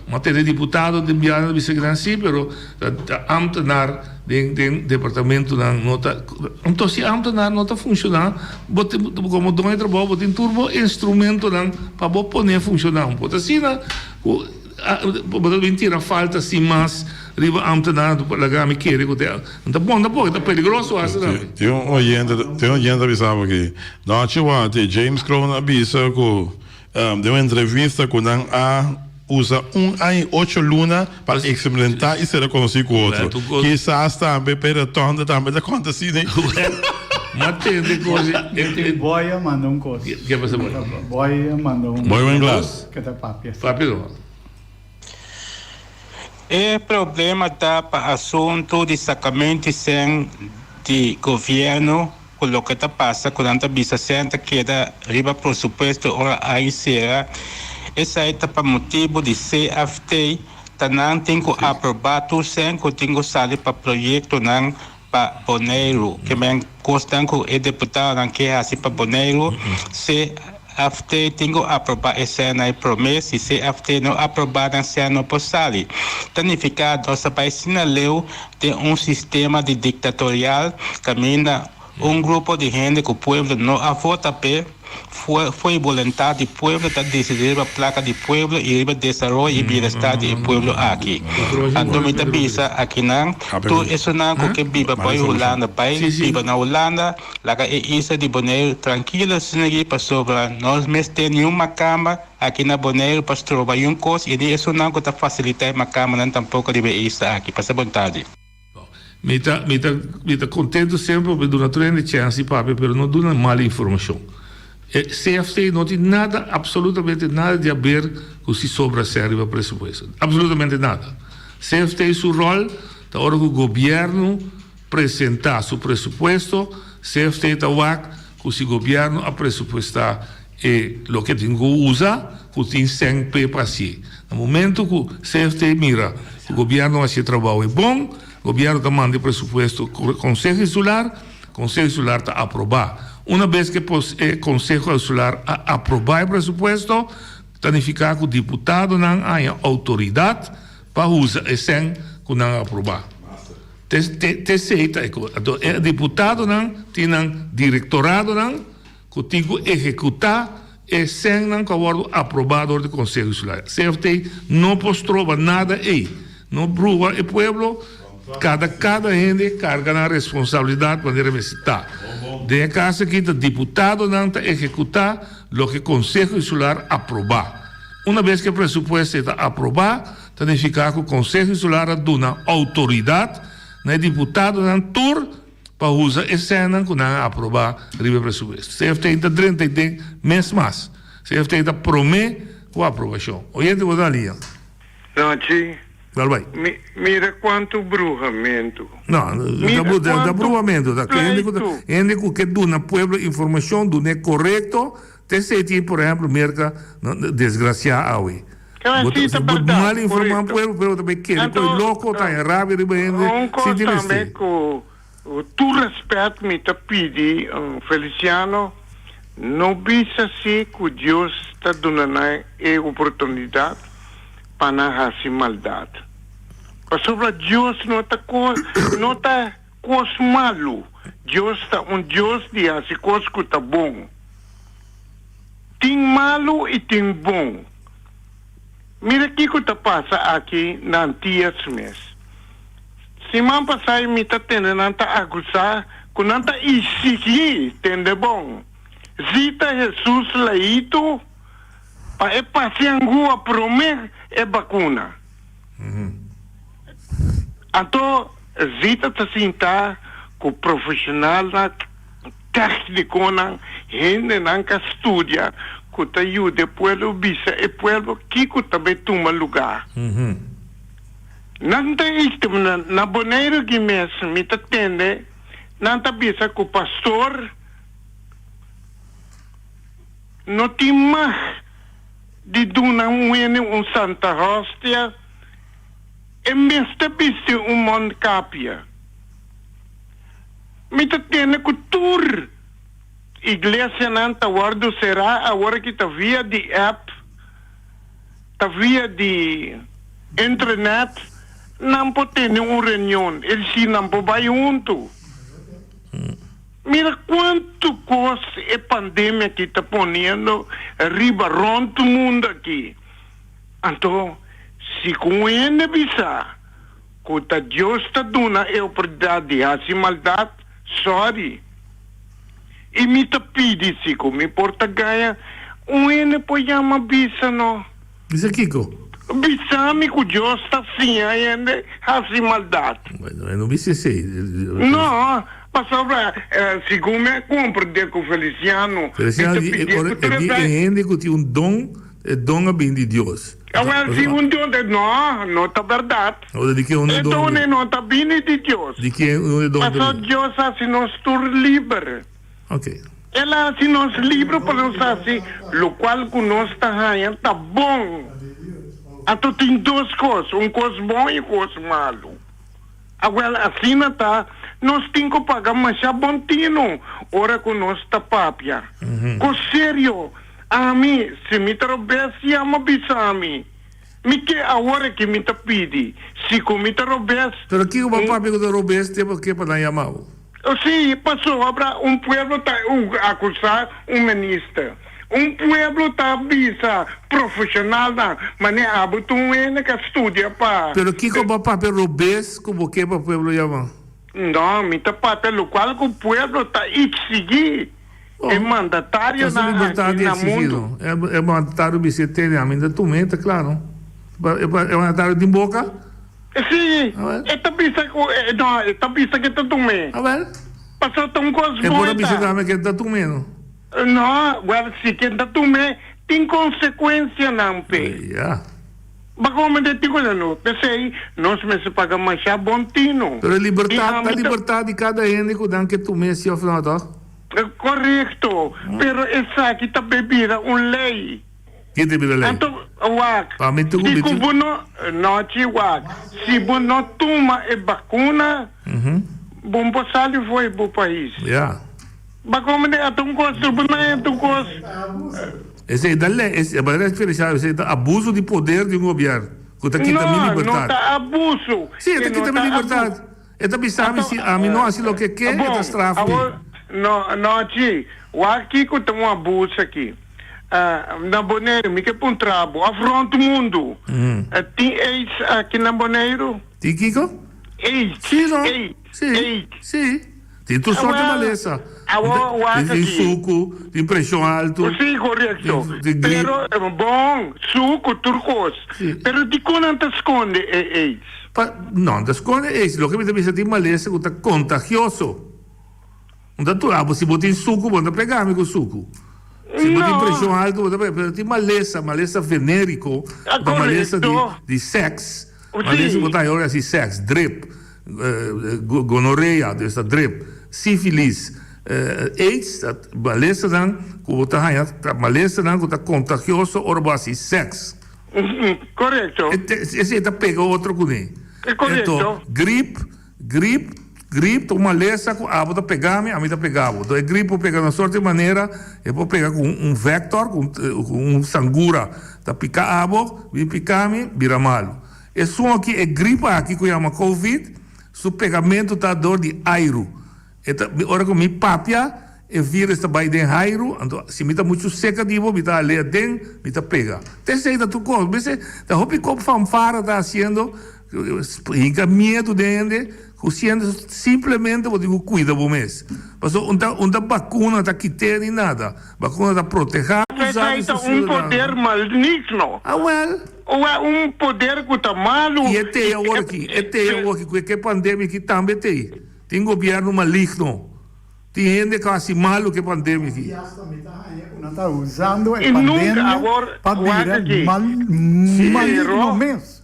M'a tende diputado den biaha ta bisa kinan si, pero ta ámtenar den den departamentonan no ta. Anto si ámtenar no ta funshoná, bo tin komo doño di trabou bo tin tur bo instrumentonan pa bo pone funshoná. Un por ta asina ku bo ta bin tira falta sin mas riba ámtenar anto laga mi kere ku ta ta bon tampoco, ta peligroso hasta tambe. Tin un oyente tin un oyente ta bisa bo aki. Nochi wati, James Kroon a bisa ku den un entrevista ku nan a usa un aña i ocho luna pa eksperimentá i sera konosí ku otro. Kisas tambe pa e retonde tambe ta konta asina. Ma tende kos i. Boy a manda un kos. Ke pasa boy? Boy a manda un. Boy Wenglas. Ke ta papia. Papia no. E problema ta pa asuntu di sakamenti sèn di gobièrnu ku loke ta pasa ku nan ta bisa sèn ta keda riba presupuesto ora aña sera. Esei ta pa motibu di CFT ta nan tin ku aprobá tur sèn ku tin ku sali pa proyektonan pa Boneiru. Ke men kosnan ku e deputadonan ke hasi pa Boneiru, CFT tin ku aprobá e sèn ei promé. Si CFT no aprobá nan sèn no por sali. Ta nifiká nos ta bai asina leu den un sistema di diktatorial kaminda un grupo di hende ku pueblo no a vota p'e, Fo'i boluntat di pueblo ta disidí riba plaka di pueblo i riba desaroyo i bienestar di e pueblo aki. Anto mi ta bisa akinan, tur esunnan ku ke biba bai Hulanda bai biba na Hulanda, laga e isla di Boneiru trankilo sinigi pasobra no mester niun makamba aki na Boneiru pa stroba yun kos i ni esunnan ku ta fasilitá e makambanan tampoko riba e isla aki. Pasa bon tardi. Mi ta mi ta mi ta contento semper pa duna tur hende chance di papia pero no duna mal informacion. E CFT no tin nada absolutamente nada di haber cu si sobra cen riba presupuesto. Absolutamente nada. CFT su rol ta ora cu gobierno presenta su presupuesto CFT ta wak cu si gobierno a presupuesta e loke tin cu usa cu tin cen p'e pa hacié. Na momento cu CFT mira cu gobierno a haci e trabao e bon, gobierno ta manda e presupuesto Conseho Insular, Conseho Insular ta aproba. Una bes cu e Conseho Insular a aproba e presupuesto, ta nifica cu diputadonan a haña autoridad pa usa e cen cu nan a aproba. Te esey ta e cos. Anto e diputadonan tin nan directoradonan cu tin cu ehecuta e sènnan cu a wordo aproba door di Conseho Insular. CFT no por stroba nada ey. No bruha e pueblo, cada cada hende carga nan responsabilidad manera mester ta. Den e caso aki ta diputadonan ta ehecuta loke Conseho Insular aproba. Una bes cu e presupuesto ey ta aproba, ta nifica cu Conseho Insular a duna autoridad na e diputadonan tur pa usa e sènnan ku nan a aprobá riba e presupuesto. CFT ta drenta i den mes mas. CFT ta promé ku aprobashon. Oyente bo ta na liña. Nochi. Dal bai. Mi, mira kuantu bruhamentu. No, Mira ta, ta kuantu bruhamentu. Ta hende ku ta, pleitu. hende ku ke duna pueblo informashon, dun'é korekto, Te esei tin, por ehemplo, Merca desgraciá awe. Kla, Bo sí, ta ta bo berdad, mal informá korekto. pueblo, pueblo ta bay kere Anto, koe loko, ta haña rabia riba hende, un sin kos tin tambe mester. ku tur rèspèt mi ta pidi Feliciano, no bisa si ku Dios ta duna nan e oportunidat pa nan hasi maldat. Pasobra Dios no ta no ta kos malu, Dios ta un Dios di hasi kos ku ta bon. Tin malu i tin bon. Mira kiko ta pasa aki na Antias mes. Siman pasai mi ta tende nan ta akusá ku nan ta isigí, tende bon, Zita Hesus Leito pa e pase angua promé e bakuna. Anto Zita ta sinta ku profeshonalnan, tèknikonan, hendenan ka studia. ku ta yuda e pueblo bisa e pueblo kiko ta bai tuma lugá. Nan ta na na Boneiru aki mes mi ta tende nan ta bisa ku pastor no tin mag di duna un hende un santa hostia, e mester bisti un mondkapje. Mi ta tende ku tur iglesianan ta wòrdu será awor aki ta via di app, ta via di internet nan por tene un reunion, es deci nan por bai huntu. Mira kuantu kos e pandemia aki ta poniendo riba rònt mundu aki. Anto si ku un hende bisa ku ta Dios ta duna e oportunidat di hasi maldat, sòri. I mi ta pidi si ku mi por ta gaña, un hende por yama bisa no. Bisa kiko? Bisa mi ku Dios ta siña hende hasi maldat. Bueno, e no bisa esei. No, pasobra segun mi a komprendé ku Feliciano, Feliciano di e ora e di e hende ku tin un don, e don a bin di Dios. Awel, si un don ta, no, no ta bèrdat. Ora di ken un e don? E don e no ta bini di Dios. Di ken un e don ta bini? Pasobra Dios hasi nos tur liber. Ok. El a hasi nos liber pa nos hasi lokual ku nos ta haña ta bon. Anto tin dos kos, un kos bon i kos malu. Awel, asina ta, nos tin ku paga masha bon tinu ora ku nos ta papia. Kos serio, ami, si mi ta robes, yama bisa mi. Mi ke awor aki mi ta pidi, si ku mi ta robes. Pero kiko bo a papia ku ta robes te bo ke pa nan yama bo? Si, pasobra un pueblo ta akusá un minister. Un pueblo ta bisa profeshonalnan, manera abo ta un hende ku a studia pa. Pero kiko bo a papia robes ku bo ke pa pueblo yama? No, mi ta papia lokual ku pueblo ta eksigí. E mandatarionan aki na mundu. E mandatario bisa e tene, ami ta tuma, ta kla no. E mandatario tin boka? Si, e ta bisa ku, no, e ta bisa ku e ta tum'é. Awel. Pasobra ta un kos bon e ta. E por a bisa tambe ku e ta tum'é no. No, wèl, si ku e ta tum'é, tin konsekuensianan p'e. Ya. Bakome den tin kos no. P'esei nos mester paga masha bon tino. Pero e libertat ta libertat di kada hende ku nan ke tum'é si òf no, tòg? Korekto, pero esaki ta bay bira un ley. Ki ta bira ley? Anto, wak, Pa mi si ku bo no, nochi, wak, si bo no tuma e bakuna, bo no por sali for bo pais. Ya. Bakome den ata un kos, bo no haña tur kos. Esei ta ley, esei, manera Feliciano bisa, esei ta abuso di poder di un gobierno, ku ta kita mi No, libertad. no ta abuso. Si, e ta kita mi libertad. E ta bisa mi si ami no hasi loke ke, e ta straf mi. Awor, no, no, chi, wak kiko ta un abuso aki. Na Boneiru, mi ke puntra bo, of rond mundu, tin aids aki na Boneiru? Tin kiko? Aids, Si, no. aids, Si, aids. si. Tin tur sorti malesa. Awor, wak Tin aki. suku, tin preshon altu. Si, korekto. Tin grip. Pero, bon, suku, tur kos. Pero dikon nan ta skonde e aids? Pa, no, ta skonde eis. Loke mi ta bisa tin malesa ku ta kontagioso. Un ta tura bo, si bo tin suku, bo no ta pega mi ku suku. Si bo tin preshon altu, bo ta pega. Pero tin malesa, malesa veneriko, ku ta malesa di, di sèks. Malesa ku ta haña ora di hasi sèks, drip, gonorea, dus ta drip, sífilis, aids, ta malesanan ku bo ta haña, ta malesanan ku ta kontagioso ora bo hasi sèks. Korekto. Esei ta pega otro kuné. Korekto. Enton, grip, grip, grip ta un malesa ku abo ta pega mi, ami ta pega bo. Enton e grip por pega na sorte manera, e por pega ku un vector, ku un sangura ta pika abo, bin pika mi, bira malu. Esun aki, e grip aki ku yama covid, su pegamentu ta dor di airu. E ta, ora ku mi papia, e virus ta bai den hairu, anto si mi ta muchu seka di bo, mi ta hal'é aden, mi ta pega. T'esei ta tur kos. Mester ta hopi kop fanfara ta hasiendo, hinka miedu den hende, ku siendo simplemente bo tin ku kuida bo mes. Pasobra un ta, un ta bakuna ta kit'é ni nada. Bakuna ta protehá bo sa Esei di su ta un poder siudadano. maligno. Awèl. Oa un poder ku ta malu. I e tei awor aki, e tei awor aki ku e ke pandemia aki tambe tei. Tin gobierno maligno. Tin hende ku a hasi malu ku e pandemia aki. I asta mi ta haña ku nan ta usando e I nunka pandemia awor pa wak bira aki. mal maligno mes.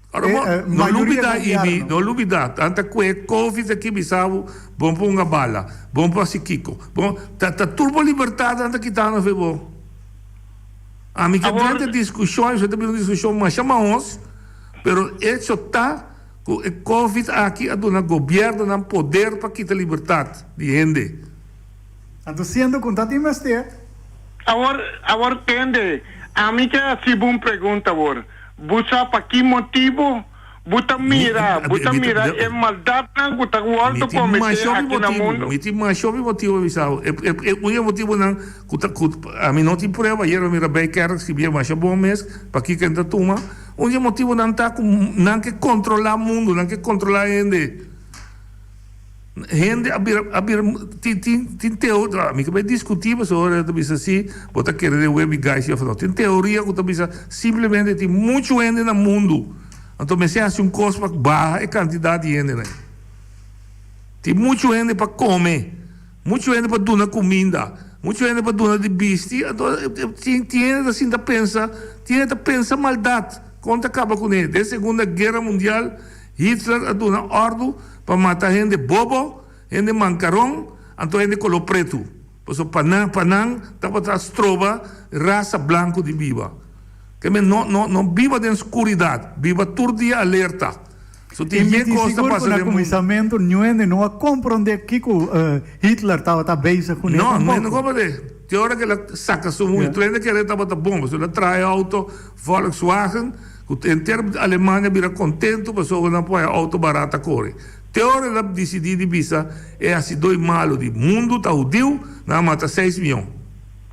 Ora bo E no mayoria lubida Ibi, gobièrnu. no lubida, tanta ku e covid aki bisa bo, bon pa hunga bala, bon pa hasi kiko, bon, ta ta tur bo libertad nan ta kita nan fe bo. Ami ke Awor. drenta diskushon, esei ta bira un diskushon masha mahos, pero echo ta ku e covid aki a duna gobièrnunan poder pa kita libertad di hende. Anto siendo ku ta tin mester. Awor, awor tende, ami ke hasi bo un pregunta awor. Bo sa pa ki motibu bo ta mira, bo ta mira e maldatnan ku ta wòrdu kometé aki na mundu? Mi tin masha hopi motibu pa bisa bo. E un di e motibunan ku ta, ku ami no tin prueba, ayer mi mira Bijkerk skibié masha bon mes pakiko e ta tuma. Un di e motibunan ta ku nan ke kontrolá mundu, nan ke kontrolá hende. Hende a bira a bira tin tin tin teo mi ke bai diskutí pasobra ora ta bisa si bo ta kere den webi guys of no. Tin teoria ku ta bisa simplemente tin muchu hende na mundu anto mester hasi un kos pa baha e kantidat di hendenan. Tin muchu hende pa kome, muchu hende pa duna kuminda, muchu hende pa duna di bisti anto tin tin hende ta sinta pensa tin hende ta pensa maldat kon ta kaba kuné. Den segunda guera mundial Hitler a duna òrdu pa mata hende bobo, hende mankaron, anto hende koló pretu, pasobra pa nan pa nan tabata stroba rasa blanku di biba. Ke men no no no biba den skuridat, biba tur dia alerta. So I tin mi yen tin kos ta sigur ku pasa na den mundu. kuminsamentu niun hende no a komprondé kiko Hitler tabata bezig kuné No, no hende tampoko. komprondé. Te ora ku el a saka su muña, tur hende kere tabata bon, pasobra el a traha e outo Volkswagen, Ku henter Alemania bira kontentu pasobra nan por haña outo barat a kore. Te ora el a disidí di bisa e hasidó i malu di mundu ta hudiu, nan a mata seis mion.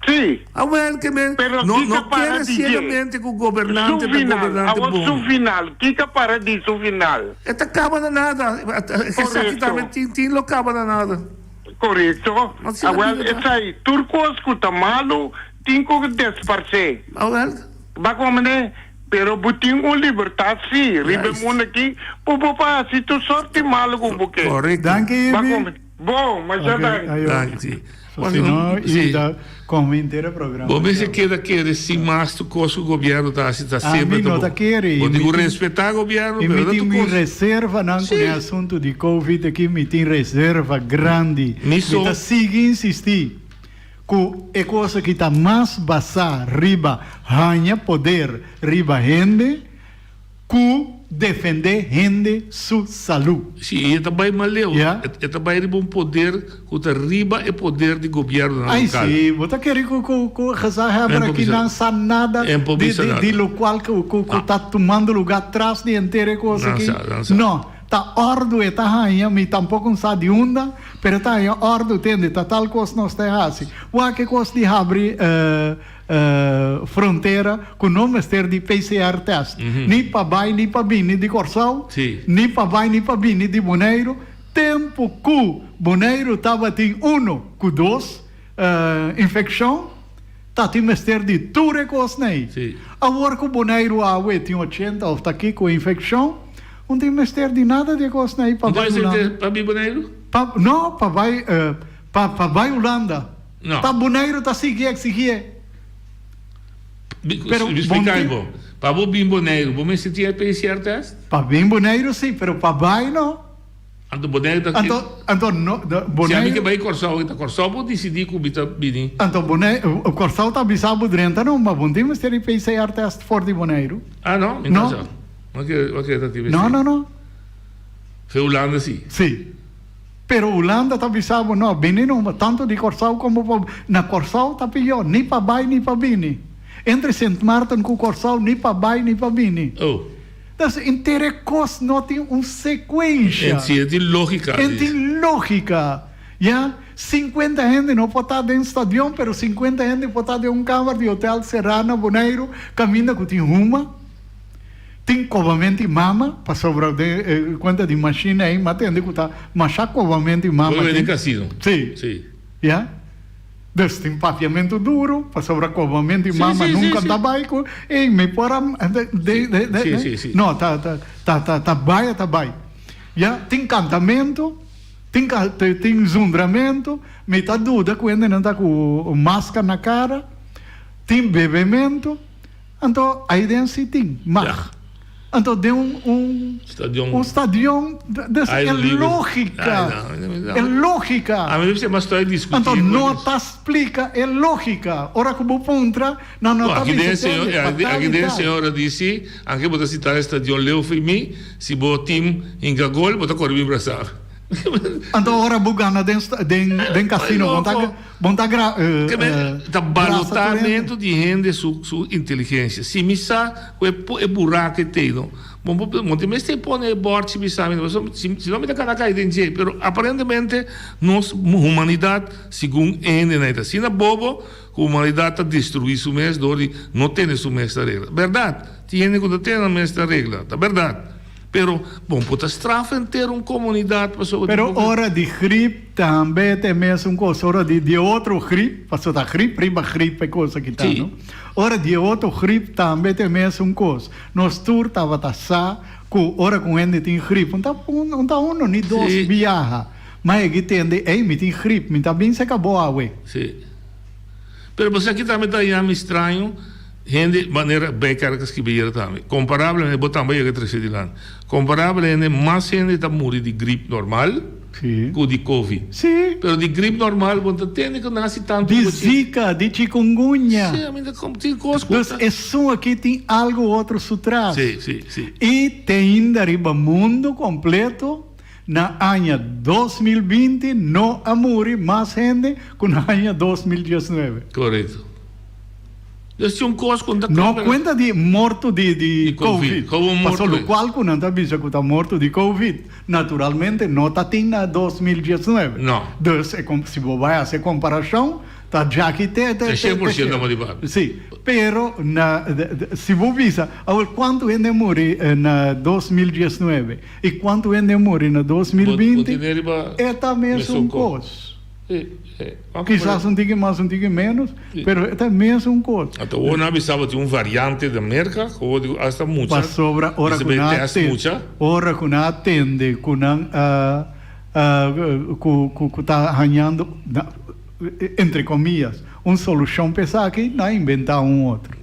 Sí. Awel ke men Pero no kiko no para kere di dje? siegamente ku Su gobernante ta final, gobernante awor bon. su final, kiko para di su final? E ta kaba na nada. Esaki tambe Korekto. tin tin lo kaba na nada. Korekto. No asina Awel bida ta. esei, tur kos ku ta malu tin ku desparsé. Awel. Ba komprendé? Pero bo tin un libertad sí riba e mundo aki pa bo por haci tur sort di malo cu bo ke. Correcto. Danki Ba Ibi. come. Bon, masha Ok, danki. ayo. Danki, sí. So si no, Sí. Ibi ta come henter e programa. Bo mester keda kere sin mas tur cos cu gobierno ta haci ta Ami semper ta no bon. ta kere. Bo I tin mi cu tin respeta gobierno i pero mi no tin tur mi cos. reservanan cu Sí. e asunto di covid aki mi tin reserva grandi. Mi Mi so. ta sigui insisti. Ku e kos aki ta mas basá riba haña poder riba hende ku defendé hende su salú. Sí, i e ta bai mas leu. Ya. E ta bai riba un poder ku ta riba e poder di gobièrnunan Ai lokal. sí, bo ta kere ku ku ku gezaghebber En por aki bisa nan sa nada en por di bisa di nada. di lokual ku ku ku No. ta tumando lugá tras di henter e kos Nan aki? sa, nan sa. No. Ta òrdu e ta haña, mi tampoko no sa di unda, pero e ta haña òrdu, tende, ta tal kos nos ta hasi. Wak e kos di habri frontera ku no mester di PCR test, ni pa bai ni pa bini di Kòrsou, ni pa bai ni pa bini di Boneiru, tempu ku Boneiru tabatin uno ku dos infekshon. Ta tin mester di tur e kosnan ei. Sí. Awor ku Boneiru awe tin ochenta òf ta kiko infekshon, un tin mester di nada di e kosnan ei pa bai Entonces Hulanda. pa bin Boneiru? Pa, no, pa bai, pa, pa bai Hulanda. No. Ta Boneiru ta sigui eksigié. Pero Mi bon splika tin. bo. Pa bo bin Boneiru, bo mester tin e PCR test? Pa bin Boneiru sí, pero pa bai no. Anto Boneiru ta. Anto, anto no, Boneiru. Si ami ke bai Kòrsou, ta Kòrsou por disidí ku mi ta bini. Anto Boneiru, Kòrsou ta bisa bo drenta no, ma bo no tin mester di PCR test for di Boneiru. Ah no? Mi No. ta sa. No ke, no ke ta tin No, mester. no, no. Fe Hulanda si. Si. Pero Hulanda ta bisa bo no, bini no, tanto di Kòrsou komo pa, na Kòrsou ta pió, ni pa bai ni pa bini. Entre Sint Maarten ku Kòrsou ni pa bai ni pa bini. Oh. Dus henter e kos no tin un sekuensha. En si e tin lógika. En tin lógika. Ya, sinkuenta hende no por ta den stadion, pero sinkuenta hende por ta den un kamer di hotel será na Boneiru, kaminda ku tin huma, tin kobamento di mama, pasobra den e kuenta di mashina ei, m'a tende ku ta masha kobamento di mama Por tin. den kasino. Si. Si. Ya. Dus tin papiamentu duru, pasobra kobamentu di mama nunka ta bai ku ey mi por a no ta ta ta ta bai a ta bai. Ya tin kantamentu, Tin tin zundramentu, mi ta duda ku hendenan ta ku maska na kara, tin bebementu, anto aiden si tin mag. Anto den un un Stadion. un stadion, dus Aire e libre. lógika, Ai, no, no, e lógika. A mi mester mas estoy discuti Anto cu no ellos. ta splika e lógika. Ora ku bo puntra, nan no Bo, ta aki den bisa señor, tende, pa aki tal aki i den tal. señor a disi, anke bo ta sita na stadion Leo Fermi, si bo team hinka gol, bo ta kore bin brasa. Anto ora bo gana den den den casino, bo ta bo ta gra Ke men ta brasa tur hende. balotamento di hende su su inteligencia. Si mi sa ku e e buraka e tei no, bo bo bo tin mester pone e borchi bisa mi, pasobra si si no mi ta kana kai den dje. Pero aparentemente nos humanidad segun hendenan e ta asina bobo ku humanidad ta destrui su mes dor di no tene su mes na regla. Berdad, tin hende ku ta tene nan mes na regla, ta berdad. Pero bon por ta straf henter un comunidad pasobra Pero ora di grip tambe ta e mesun cos, ora di di e otro grip, pasobra ta grip riba grip e cos aki ta, no? Ora di e otro grip tambe ta e mesun cos. Nos tur tabata sa cu ora cu un hende tin grip, un ta un ta uno ni dos biaha, ma e ki tende, ey mi tin grip, mi ta bin seca bo awe. Si. Pero bo sa ki tambe ta yami straño? Hende manera Bijkerk a skibi ayera tambe. Komparablemente, bo tambe a yega trese dilanti. Komparablemente mas hende ta muri di grip normal ku di covid. Pero di grip normal bo no ta tende ku nan hasi tantu Di bochi. Zika, di chikungunya. Sí, ami ta kom tin kos ku Dus ta. esun aki tin algu otro su tras. Sí, sí, sí. I te inda riba mundu kompleto na aña 2020 no a muri mas hende ku na aña 2019. Korekto. Dus tin un kos ku no ta No kuenta di morto di di Covid. Covid. Paso lokual ku nan ta bisa ku ta morto di Covid, naturalmente no ta tin na 2019. No. Dus e si bo bai hasi e komparashon, ta djaki te te Te shen por shento te di papia. Si. Pero na si bo bisa, awor kuantu hende a muri na 2019 i kuantu hende a muri na 2020, e ta mesun kos. Kisas un tiki mas, un tiki menos, pero e ta mesun kos. Anto awor nan a bisa bo tin un variante den Merka, ku awor di asta mucha Pasobra ora ku nan a tende, ora ku nan a tende ku nan a ku ku ta hañando, entre komillas, un solushon pa esaki, nan a inventá un otro.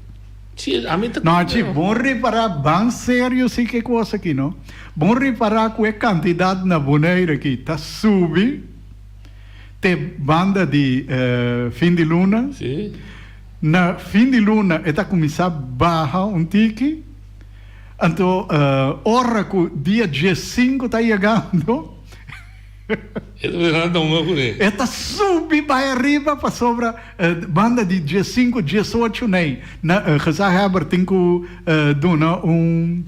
No, achi, bon ripará, ban serio si ke kos aki, no. Bon ripará ku e kantidat na Bonaire aki ta subi. Te banda di fin di luna. Na fin di luna e ta kuminsá baha un tiki. Anto ora ku dia diesinku ta yegando e ta subi bai ariba pasobra banda di diesinku, diesocho nei na gezaghebber tin ku duna un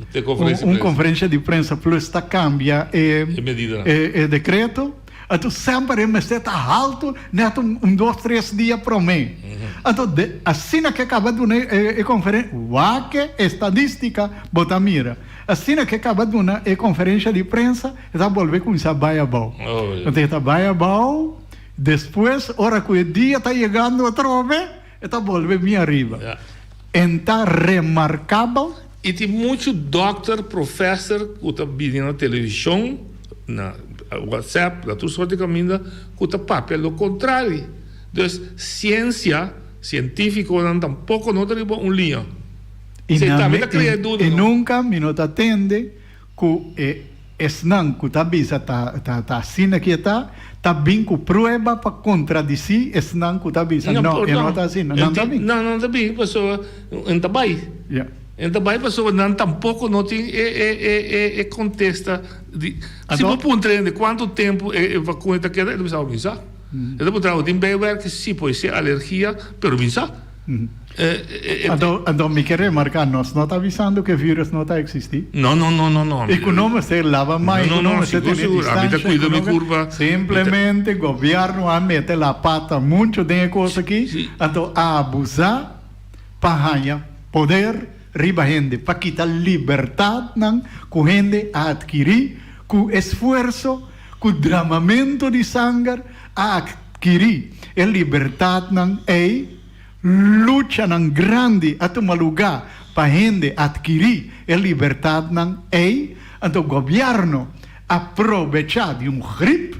konferensha di prensa plus ta kambia e dekreto. Anto semper e mester ta haltu net un dos tres dia prome. Anto de asina ke kaba duna e konferen wak estadistika bo ta mira. Asina ke kaba duna e konferensha di prensa e ta bolbe kuminsá bai abou. Anto e ta bai abou despues ora ku e dia ta yegando atrobe e ta bolbe mi ariba. En ta remarkabel. I tin muchu dòkter, profèser ku ta bini na televishon, na whatsapp, na tur sorti kaminda ku ta papia lo kontrali. Dus siensia, sientífikonan tampoko no ta riba un liña. I Esei nan tambe ta krea duda, i no? nunka mi no ta tende ku e esnan ku ta bisa ta ta ta asina ki e ta, ta bin ku prueba pa kontradisí esnan ku ta bisa no, e no ta asina. Nan ta bin. Nan no ta bin pasobra nan ta bai. Ya. Nan ta bai pasobra nan tampoko no tin e e e e e kontesta di Si bo puntra hende kuantu tempu e e vakuna ta keda, e ta bisa bo mi sa. E ta puntra bo tin bijwerking? Si, por ser alergia, pero mi sa. Anto, anto mi ke remarká, nos no ta bisando ku e vírus no ta eksistí. No, no, no, no, no. I ku no mester laba man, i ku no mester tene distansha, i ku no mester. Simplemente gobièrnu a mete la pata muchu den e kos aki, anto a abusá pa haña poder riba hende, pa kita libertatnan ku hende a atkirí ku esfuerso, ku dramamentu di sanger a atkirí e libertatnan ei. Luchanan grandi a tuma lugá pa hende atkirí e libertatnan ei, anto gobièrnu a probechá di un grip.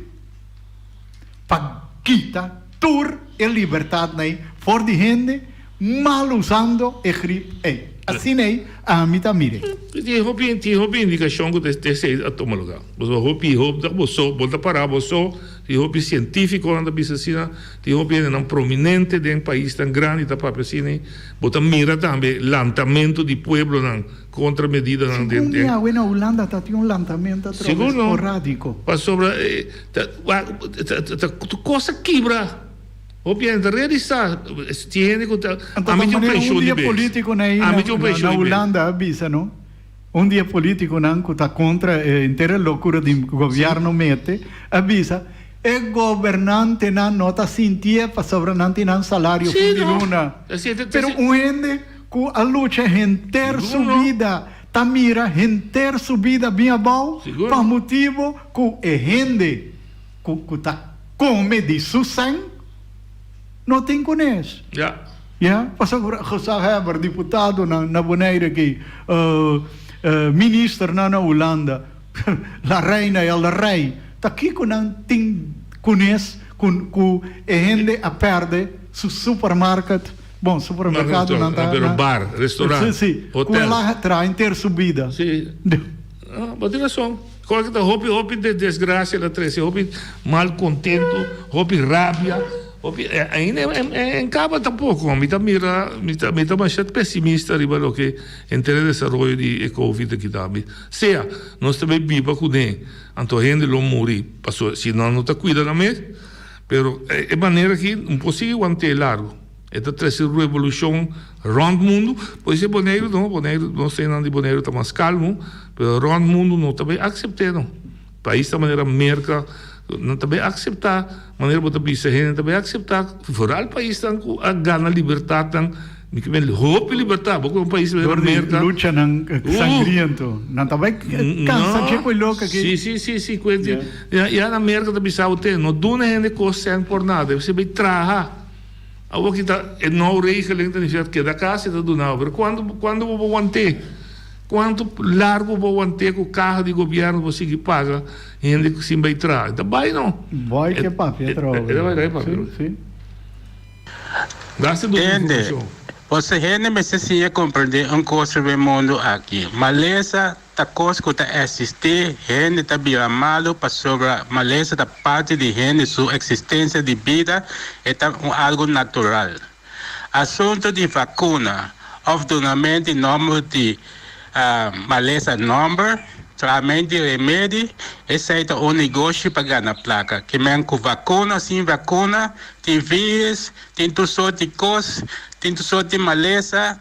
kita tur e libertadnan ei for di hende mal usando e grip ei. Asina ei ami ta mir'é. Tin hopi tin hopi indikashon ku esei a tuma lugá. Pasobra hopi hopi ta bo so, bo ta pará bo so, tin hopi sientífikonan ta bisa asina, tin hopi hendenan prominente den paisnan grandi ta papia asina ei. Bo ta mira tambe lantamentu di pueblonan kontra medidanan den Segun mi awe na Hulanda ta tin un lantamentu atrobe Sigur no. sporádiko. Pasobra ta ta tur kos a kibra. Hopi hende ta realisá, tin hende ku ta, Anto ami ta tin un manera un penshun di di e bes. polítikonan ei Ami tin un na penshun na di bes. Hulanda a bisa no, un di e polítikonan ku ta kontra e henter e lokura di gobièrnu mete, a bisa e gobernantenan no ta sintié pasobra nan tin nan salario Sí, fin di no. luna. Así, te, te, Pero si. un hende ku a lucha henter Sigur su no. bida ta mira henter su bida bin abou Sigur pa no. motibu ku e hende ku ku ta Come di su sèn no tin kunes. Ja. Ja, pasobra gezaghebber, diputadonan na Bonaire aki, ministernan na Hulanda, la reina, el rey, ta kiko nan tin kunes ku ku e hende a pèrdè su supermarket, bon, supermerkadonan ta Pero bar, restaurant, Sí, sí, ku hotel. el a traha henter su bida. Sí. Bo tin rason. Kòrda ta hopi hopi desgracia el a trese, hopi mal contento, hopi rabia, hopi ainda en caba tampoco. Mi ta mira, mi ta mi ta masha pesimista riba loke henter e desaroyo di e covid aki ta. Sea nos ta bay biba cune, anto hende lo muri pasobra si nan no ta cuida nan mes, pero e manera aki no por sigui want'e largo. E ta trese revolushon rònt mundu. Por esei Boneiru no, Boneiru, nos hendenan di Boneiru ta mas kalmu, pero rònt mundu no ta bay aksept'é no. Pais ta manera Merka no ta bay akseptá, manera bo ta bisa hende ta bay akseptá, foral paisnan ku a gana libertatnan, mi ke men hopi libertat, bo ku un pais manera Dor di Merka. luchanan sangriento, nan ta bay kansa dje ku e loke aki. Si, si, si, si, kuenti. Ya na Merka ta bisa bo te, no duna hende kos sèn por nada, esei bay traha. Awor ki ta e nou regeling ta nifica keda cas e ta duna bo, pero cuanto cuanto bo por want'é? Cuanto largo bo por want'é cu caha di gobierno por sigui paga hende sin bay traha? E ta bay no. Boy ke papia trobe. E ta bay traha e papia. Si, si. Gracias duna Hende, informacion. boso hende mester siña comprende un cos riba e mundo aki, malesa Ta kos ku ta eksistí, hende ta bira malu pasobra malesa ta parti di hende su eksistensia di bida, e ta un algu natural. Asuntu di vakuna òf dunament di nòmber di malesa nòmber, trahament di remedi, esei ta un negoshi pa gana plaka. Ke men ku vakuna sin vakuna, tin vírus, tin tur sort di kos, tin tur sort di malesa,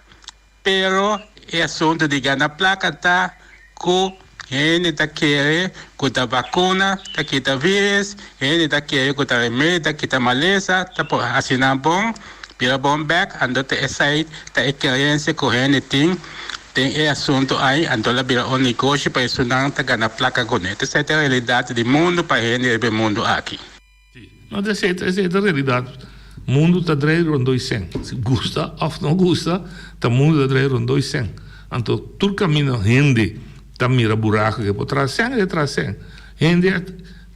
Pero e asuntu di gana plaka ta ku hende ta kere ku ta vakuna ta kita virus, hende ta kere ku ta remedi ta kita malesa, ta por hasi nan bon, bira bon bek, anto ta esei ta e kerensia ku hende tin den e asuntu ai, anto la bira un negoshi pa esunnan ta gana plaka kuné. Esei ta e realidat di mundu pa hende riba e mundu aki. No ta esei, esei ta realidad. Mundo ta drei rondó i sen. Si gusta of no gusta, ta mundo ta drei rondó i sen. Anto tur camino hende ta mira buraco ke por traha sen, e ta traha sen. Hende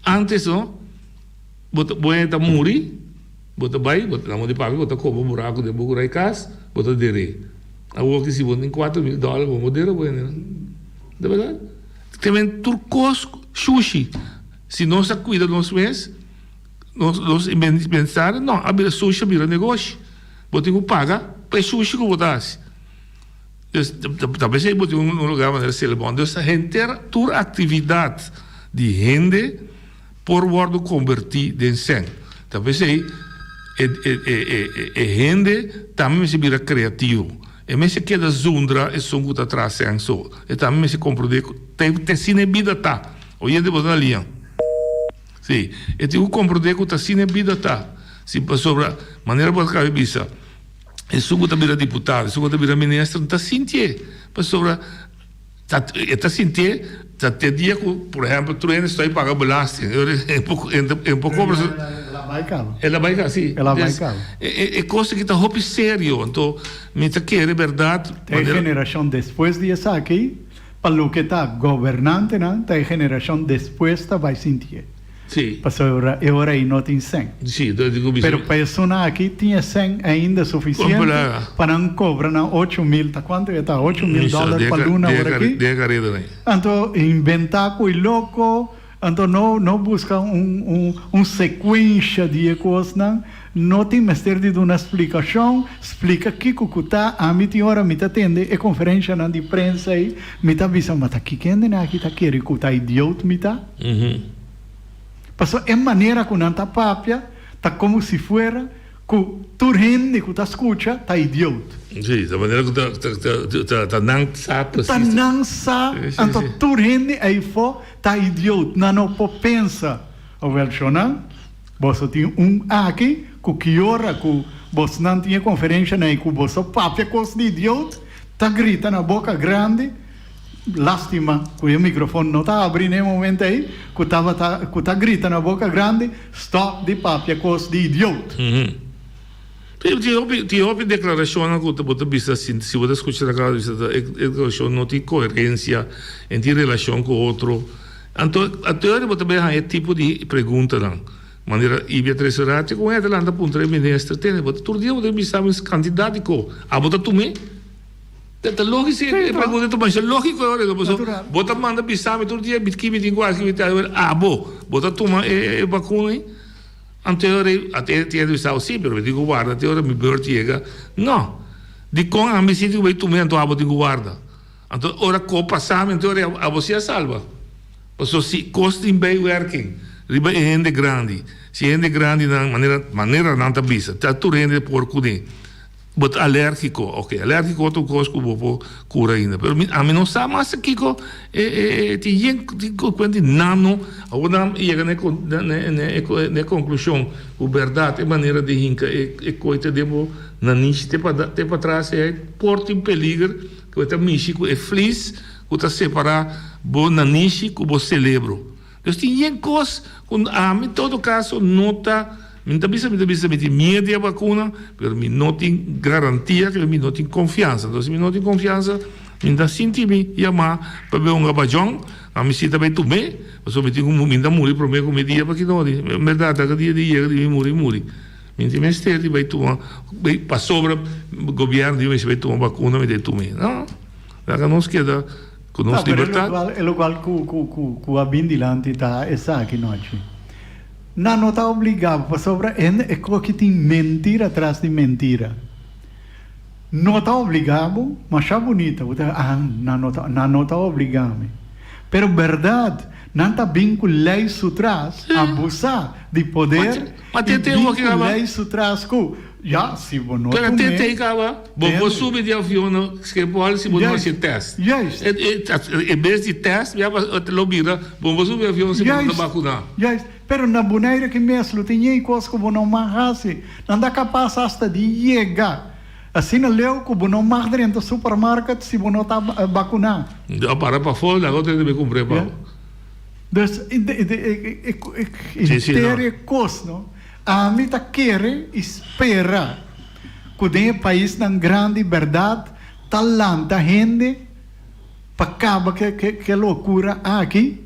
antes no, bo ta bo hende ta muri, bo ta bai, bo ta na modo di papia, bo ta koba buraco den bo kurai cas, bo ta der'é. Awor ki si bo tin 4000 dollar bo no por dera bo hende nan. Ta berdad? Te men tur kos shushi. Si nos a cuida nos mes, nos nos bienestar no a bira sushi a bira negoshi. Bo tin cu paga pa e sushi cu bo ta haci. Dus ta pesey bo tin un lugar manera Celebon. Dus henter tur actividad di hende por wordo converti den cen. Ta pesey e e e hende tambe mester bira creativo. E mester keda zundra esun cu ta traha cen so. E tambe mester comprende cu te asina e bida ta. Oyente bo ta na liña. Sí, e tin ku komprondé ku ta asina e bida ta. Si pasobra, manera bo a kaba di bisa, esun ku ta bira diputado, esun ku ta bira minister no ta sintié. Pasobra ta e ta sintié ta te dia ku, por ehèmpel, tur hende stoi paga belasting. E ora e por e por kobra su. El a bai kaba. El a bai kaba, sí. El a bai kaba. E kos aki ta hopi serio. Anto mi ta kere bèrdat. Ta e generashon despues di esaki. Pa loke ta gobernantenan ta e generashon despues ta bai sintié. Sí. Pasobra e ora ei no tin sèn. Sí, entonces tin ku bisa. Pero pa esunnan aki tin e sèn ainda sufisiente pa nan kobra nan 8000, ta kuantu e ta? 8000 dòler pa luna ora aki. Den e kareda nan. Anto inventá ku e loko, anto no no buska un un un sekuensha di e kosnan, no tin mester di duna splikashon, splika kiko ku ta, ami tin ora mi ta tende e konferenshanan di prensa ei, mi ta bisa ma ta kiko hendenan aki ta kere ku ta idioot mi ta? Pasobra e manera ku nan ta papia ta komo si fuera ku tur hende ku ta skucha ta idioot. Sí, ta manera ku ta ta ta nan sa presis. Ta nan sa, anto tur hende eifó ta idioot. Nan no por pensa. Awel shonnan, boso tin un aki ku ki ora ku bosnan tin e konferenshanan ei ku boso papia kos di idioot, ta grita na boka grandi. Lástima ku e mikrofon no ta abrí na e momento ei, ku tabata ku ta grita na boka grandi, Stòp di papia kos di idioot! Tin hopi tin hopi deklarashonnan ku bo ta bisa si si bo ta skucha na kaba bisa ta e deklarashon no tin koherensia en tin relashon ku otro. Anto anto bo ta bai haña e tipo di preguntanan manera Ibia trese ratio ku un hende lanta puntra e minister tene bo ta tur dia bo ta bisa mi kantidat di ko abo ta tum'é? Ta lógico si e pregunta ta masha lógico e ora pasobra bo ta manda bisa mi tur dia ki mi tin ku hasi ki mi tin ku hasi abo bo ta tuma e bakuna ei anto e ora ei e tin e bisa bo si pero mi tin ku warda te ora mi beurt yega no dikon ami si tin ku bai tuma anto abo tin ku warda anto ora ku pasa mi anto e ora ei abo si a salba pasobra si kos tin bijwerking riba e hende grandi si e hende grandinan manera manera nan ta bisa ta tur hende por kuné. Bo ta alérgiko, ok, alérgiko ta un kos ku bo por kura ainda, pero mi ami no sa mas kiko e e tin yen tin kuent di nano, awor nan yega na e na e na e konklushon ku bèrdat e manera di hinka e e koi ta den bo nanishi te pa te patras ei por tin peliger ku e ta mishi ku e flis ku ta separá bo nanishi ku bo selebro. Dus tin yen kos ku ami todo kaso no ta, mi no ta bisa mi ta bisa mi tin miedu di e bakuna, pero mi no tin garantia ke mi no tin konfiansa. Entonces si mi no tin konfiansa mi no ta sinti mi yamá pa bai hunga bajon, ami si ta bai tum'é, pasobra mi tin ku mi ta muri promé ku mi dia pa kinodi. En bèrdat aka dia di yega di mi muri muri. Mi no tin mester di bai tuma pasobra gobièrnu di mi mester bai tuma bakuna mi ta tum'é. No, laga nos keda. Ku nos libertat. No, pero e lokual ku a bin dilanti ta esaki nochi. Nan no ta obligá bo pasobra hende e koki tin mentira tras di mentira. No ta obligá bo, masha bunita, bo ta ah nan no ta nan no ta obligá mi. Pero bèrdat nan ta bin ku lei su tras, abusá di poder i bin ku lei su tras ku Ya, si bo no Pero tum'é. te tei caba, bo por subi di avion na Schiphol si bo no haci test. Juist. En bes di test, ya lo bira, bo no por subi avion si bo no ta vacuna. Juist. Pero na Bonaire ki mes lo tin ñei cos cu bo no mag haci. Nan ta capas hasta di yega asina leu cu bo no mag drenta supermarket si bo no ta vacuna. A para pafó, laga otro hende bay cumpr'é pa bo. Dus, henter e cos, no. Ami ta kere i spera ku den e paisnan grandi bèrdat ta lanta hende pa kaba ku e lokura aki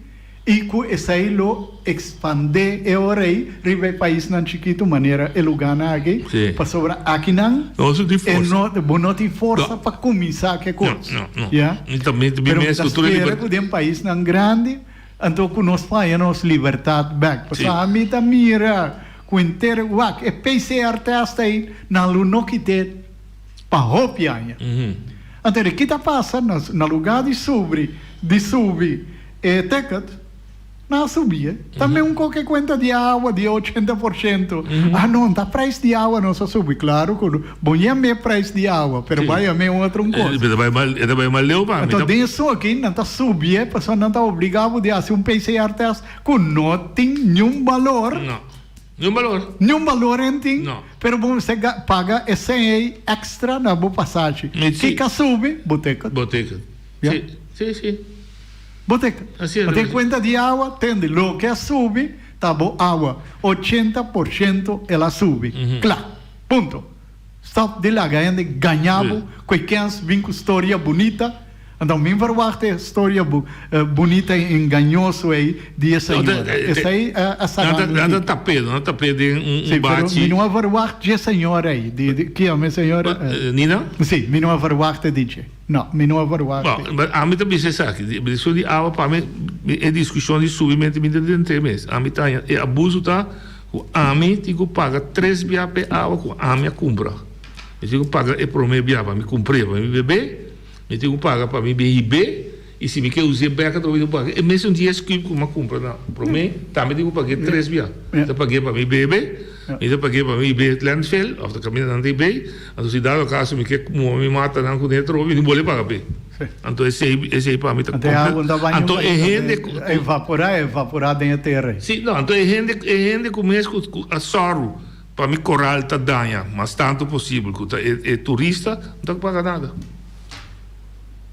i ku esei lo ekspandé e ora ei riba e paisnan chikitu manera e lugánan aki pasobra akinan e no bo no tin forsa pa kuminsá ku e kos ya pero mi ta spera ku den paisnan grandi Anto ku nos faya nos libertat bek. Pasobra ami ta mira ku henter wak e PCR test ei nan lo no kit'é pa hopi aña. Anto di ki ta pasa na luga di subri di subi e ticket nan a subi e. Ta meun ku ke kuenta di awa di ochenta por shento. Ah no ta prijs di awa nos a subi. Klaro ku Bon yam'é prijs di awa, pero bai yam'é un otro un kos. E ta bai mal leu pa mi. Anto den esun nan ta subié pasobra nan ta obligá bo di hasi un PCR test ku no tin niun balor. No. Niun balor. Niun balor en tin. No. Pero bo mester paga e sèn ei èkstra na bo pasashi. Kiko a subi? Bo ticket. Bo ticket. Ya. Si, si, si. Bo ticket. Asi es. Bo tin kuenta di awa, tende, loke a subi ta bo awa. 80% el a subi. Kla. Punto. Stop di laga hende gaña bo ku e kens bin ku storia bunita. Anto mi verwacht e storia bunita i engañoso ei di e señora. Esei a saca mi. Nan ta tap'é, nan ta tap'é den un bachi. Sí, pero mi no a verwacht dje señora ei. Di ki yama e señora? Nina? Sí, mi no a verwacht di dje. No, mi no a verwacht. Bon, ami ta bisa esaki, e diskushon di awa pa mi, e diskushon di subi mi ta den te mes. Ami ta haña e abuso ta ku ami tin ku paga tres bia p'e awa ku ami a kumpra. Mi tin ku paga e promé bia pa mi kumpr'é pa mi bebé. Mi tin ku paga pa mi BIB i si mi ke us'é bèk atrobe mi tin ku paga e mesun dies kub ku mi a kumpra na promé tambe tin ku pag'é tres bia. Mi ta pag'é pa mi bebe, mi ta pag'é pa mi hib'é landfill òf ta kaminda nan ta hib'é, anto si dado kaso mi ke muha mi matanan kuné atrobe mi tin bolbe paga p'e. Anto esei esei pa mi ta Anto e hende ku Evaporá evaporá den e tera ei. Si no anto e hende e hende ku mes ku a sòru pa mi koral ta daña mas tantu posibel ku ta e turista no ta paga nada.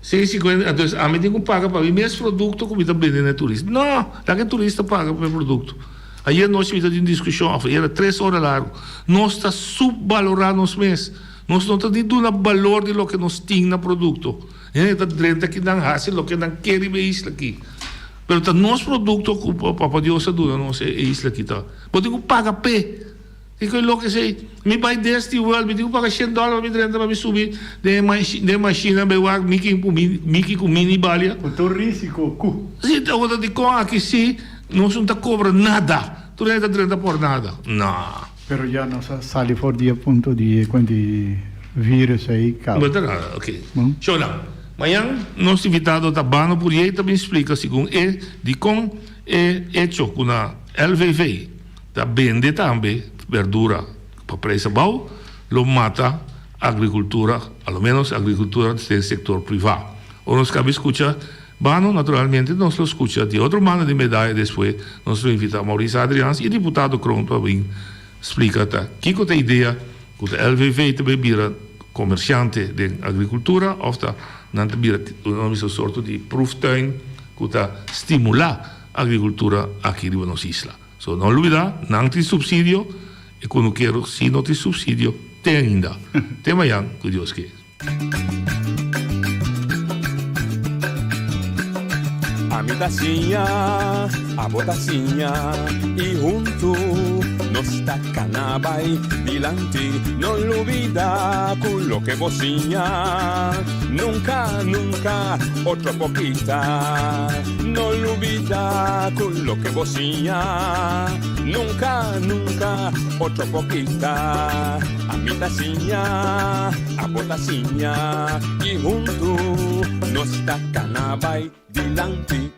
Seis sinkuenta, entonces ami tin ku paga pa mi mes produkto ku mi ta bende na e turista. No! Laga e turista paga pa e produkto. Ayer nochi mi ta tin un diskushon, òf era tres ora largu. Nos ta supbalorá nos mes. Nos no ta ni duna balor di loke nos tin na produkto. Hende ta drenta akinan hasi loke nan ke riba e isla aki. Pero ta nos produkto ku Papa Dios a duna nos e isla aki ta. Bo tin ku paga p'e. Kiko e loke esei? Mi bai Disney World, mi tin ku paga shen dòler pa mi drenta pa mi subi den e den e mashina bai wak Mickey ku Mickey ku Minnie balia. Ku tur risiko ku. Si, ta ota dikon aki si nos no ta kobra nada. Tur hende ta drenta por nada. No. Pero ya nos a sali for di e punto di e kuent di virus ei kaba. No ta nada, ok. Shona, mañan nos invitado ta Bano Puriey ta bin splika segun e dikon e echo ku na LVV. Ta bende tambe berdura pa prijs abou, lo mata agricultura, a lo menos agricultura den sector priva. Ora nos caba scucha Bano, naturalmente nos lo scucha di otro banda di medaya despues nos lo invita Maurice Adriaans y diputado Kroon pa bin splica ta kico ta idea cu ta LVV ta bay bira comerciante den agricultura of ta nan ta bira un sorto di proeftuin cu ta stimula agricultura aki riba nos isla. So no lubida, nan tin subsidio, e kunukero si no tin subsidio te ainda. Te mayan ku Dios ke. Ami ta siña, abo ta siña, i huntu nos ta kana bai dilanti. No lubida ku loke bo siña nunka, nunka otro por kita. No lubida ku loke bo siña nunka, nunka otro por kita. Ami ta siña, abo ta siña i huntu nos ta kana bai dilanti.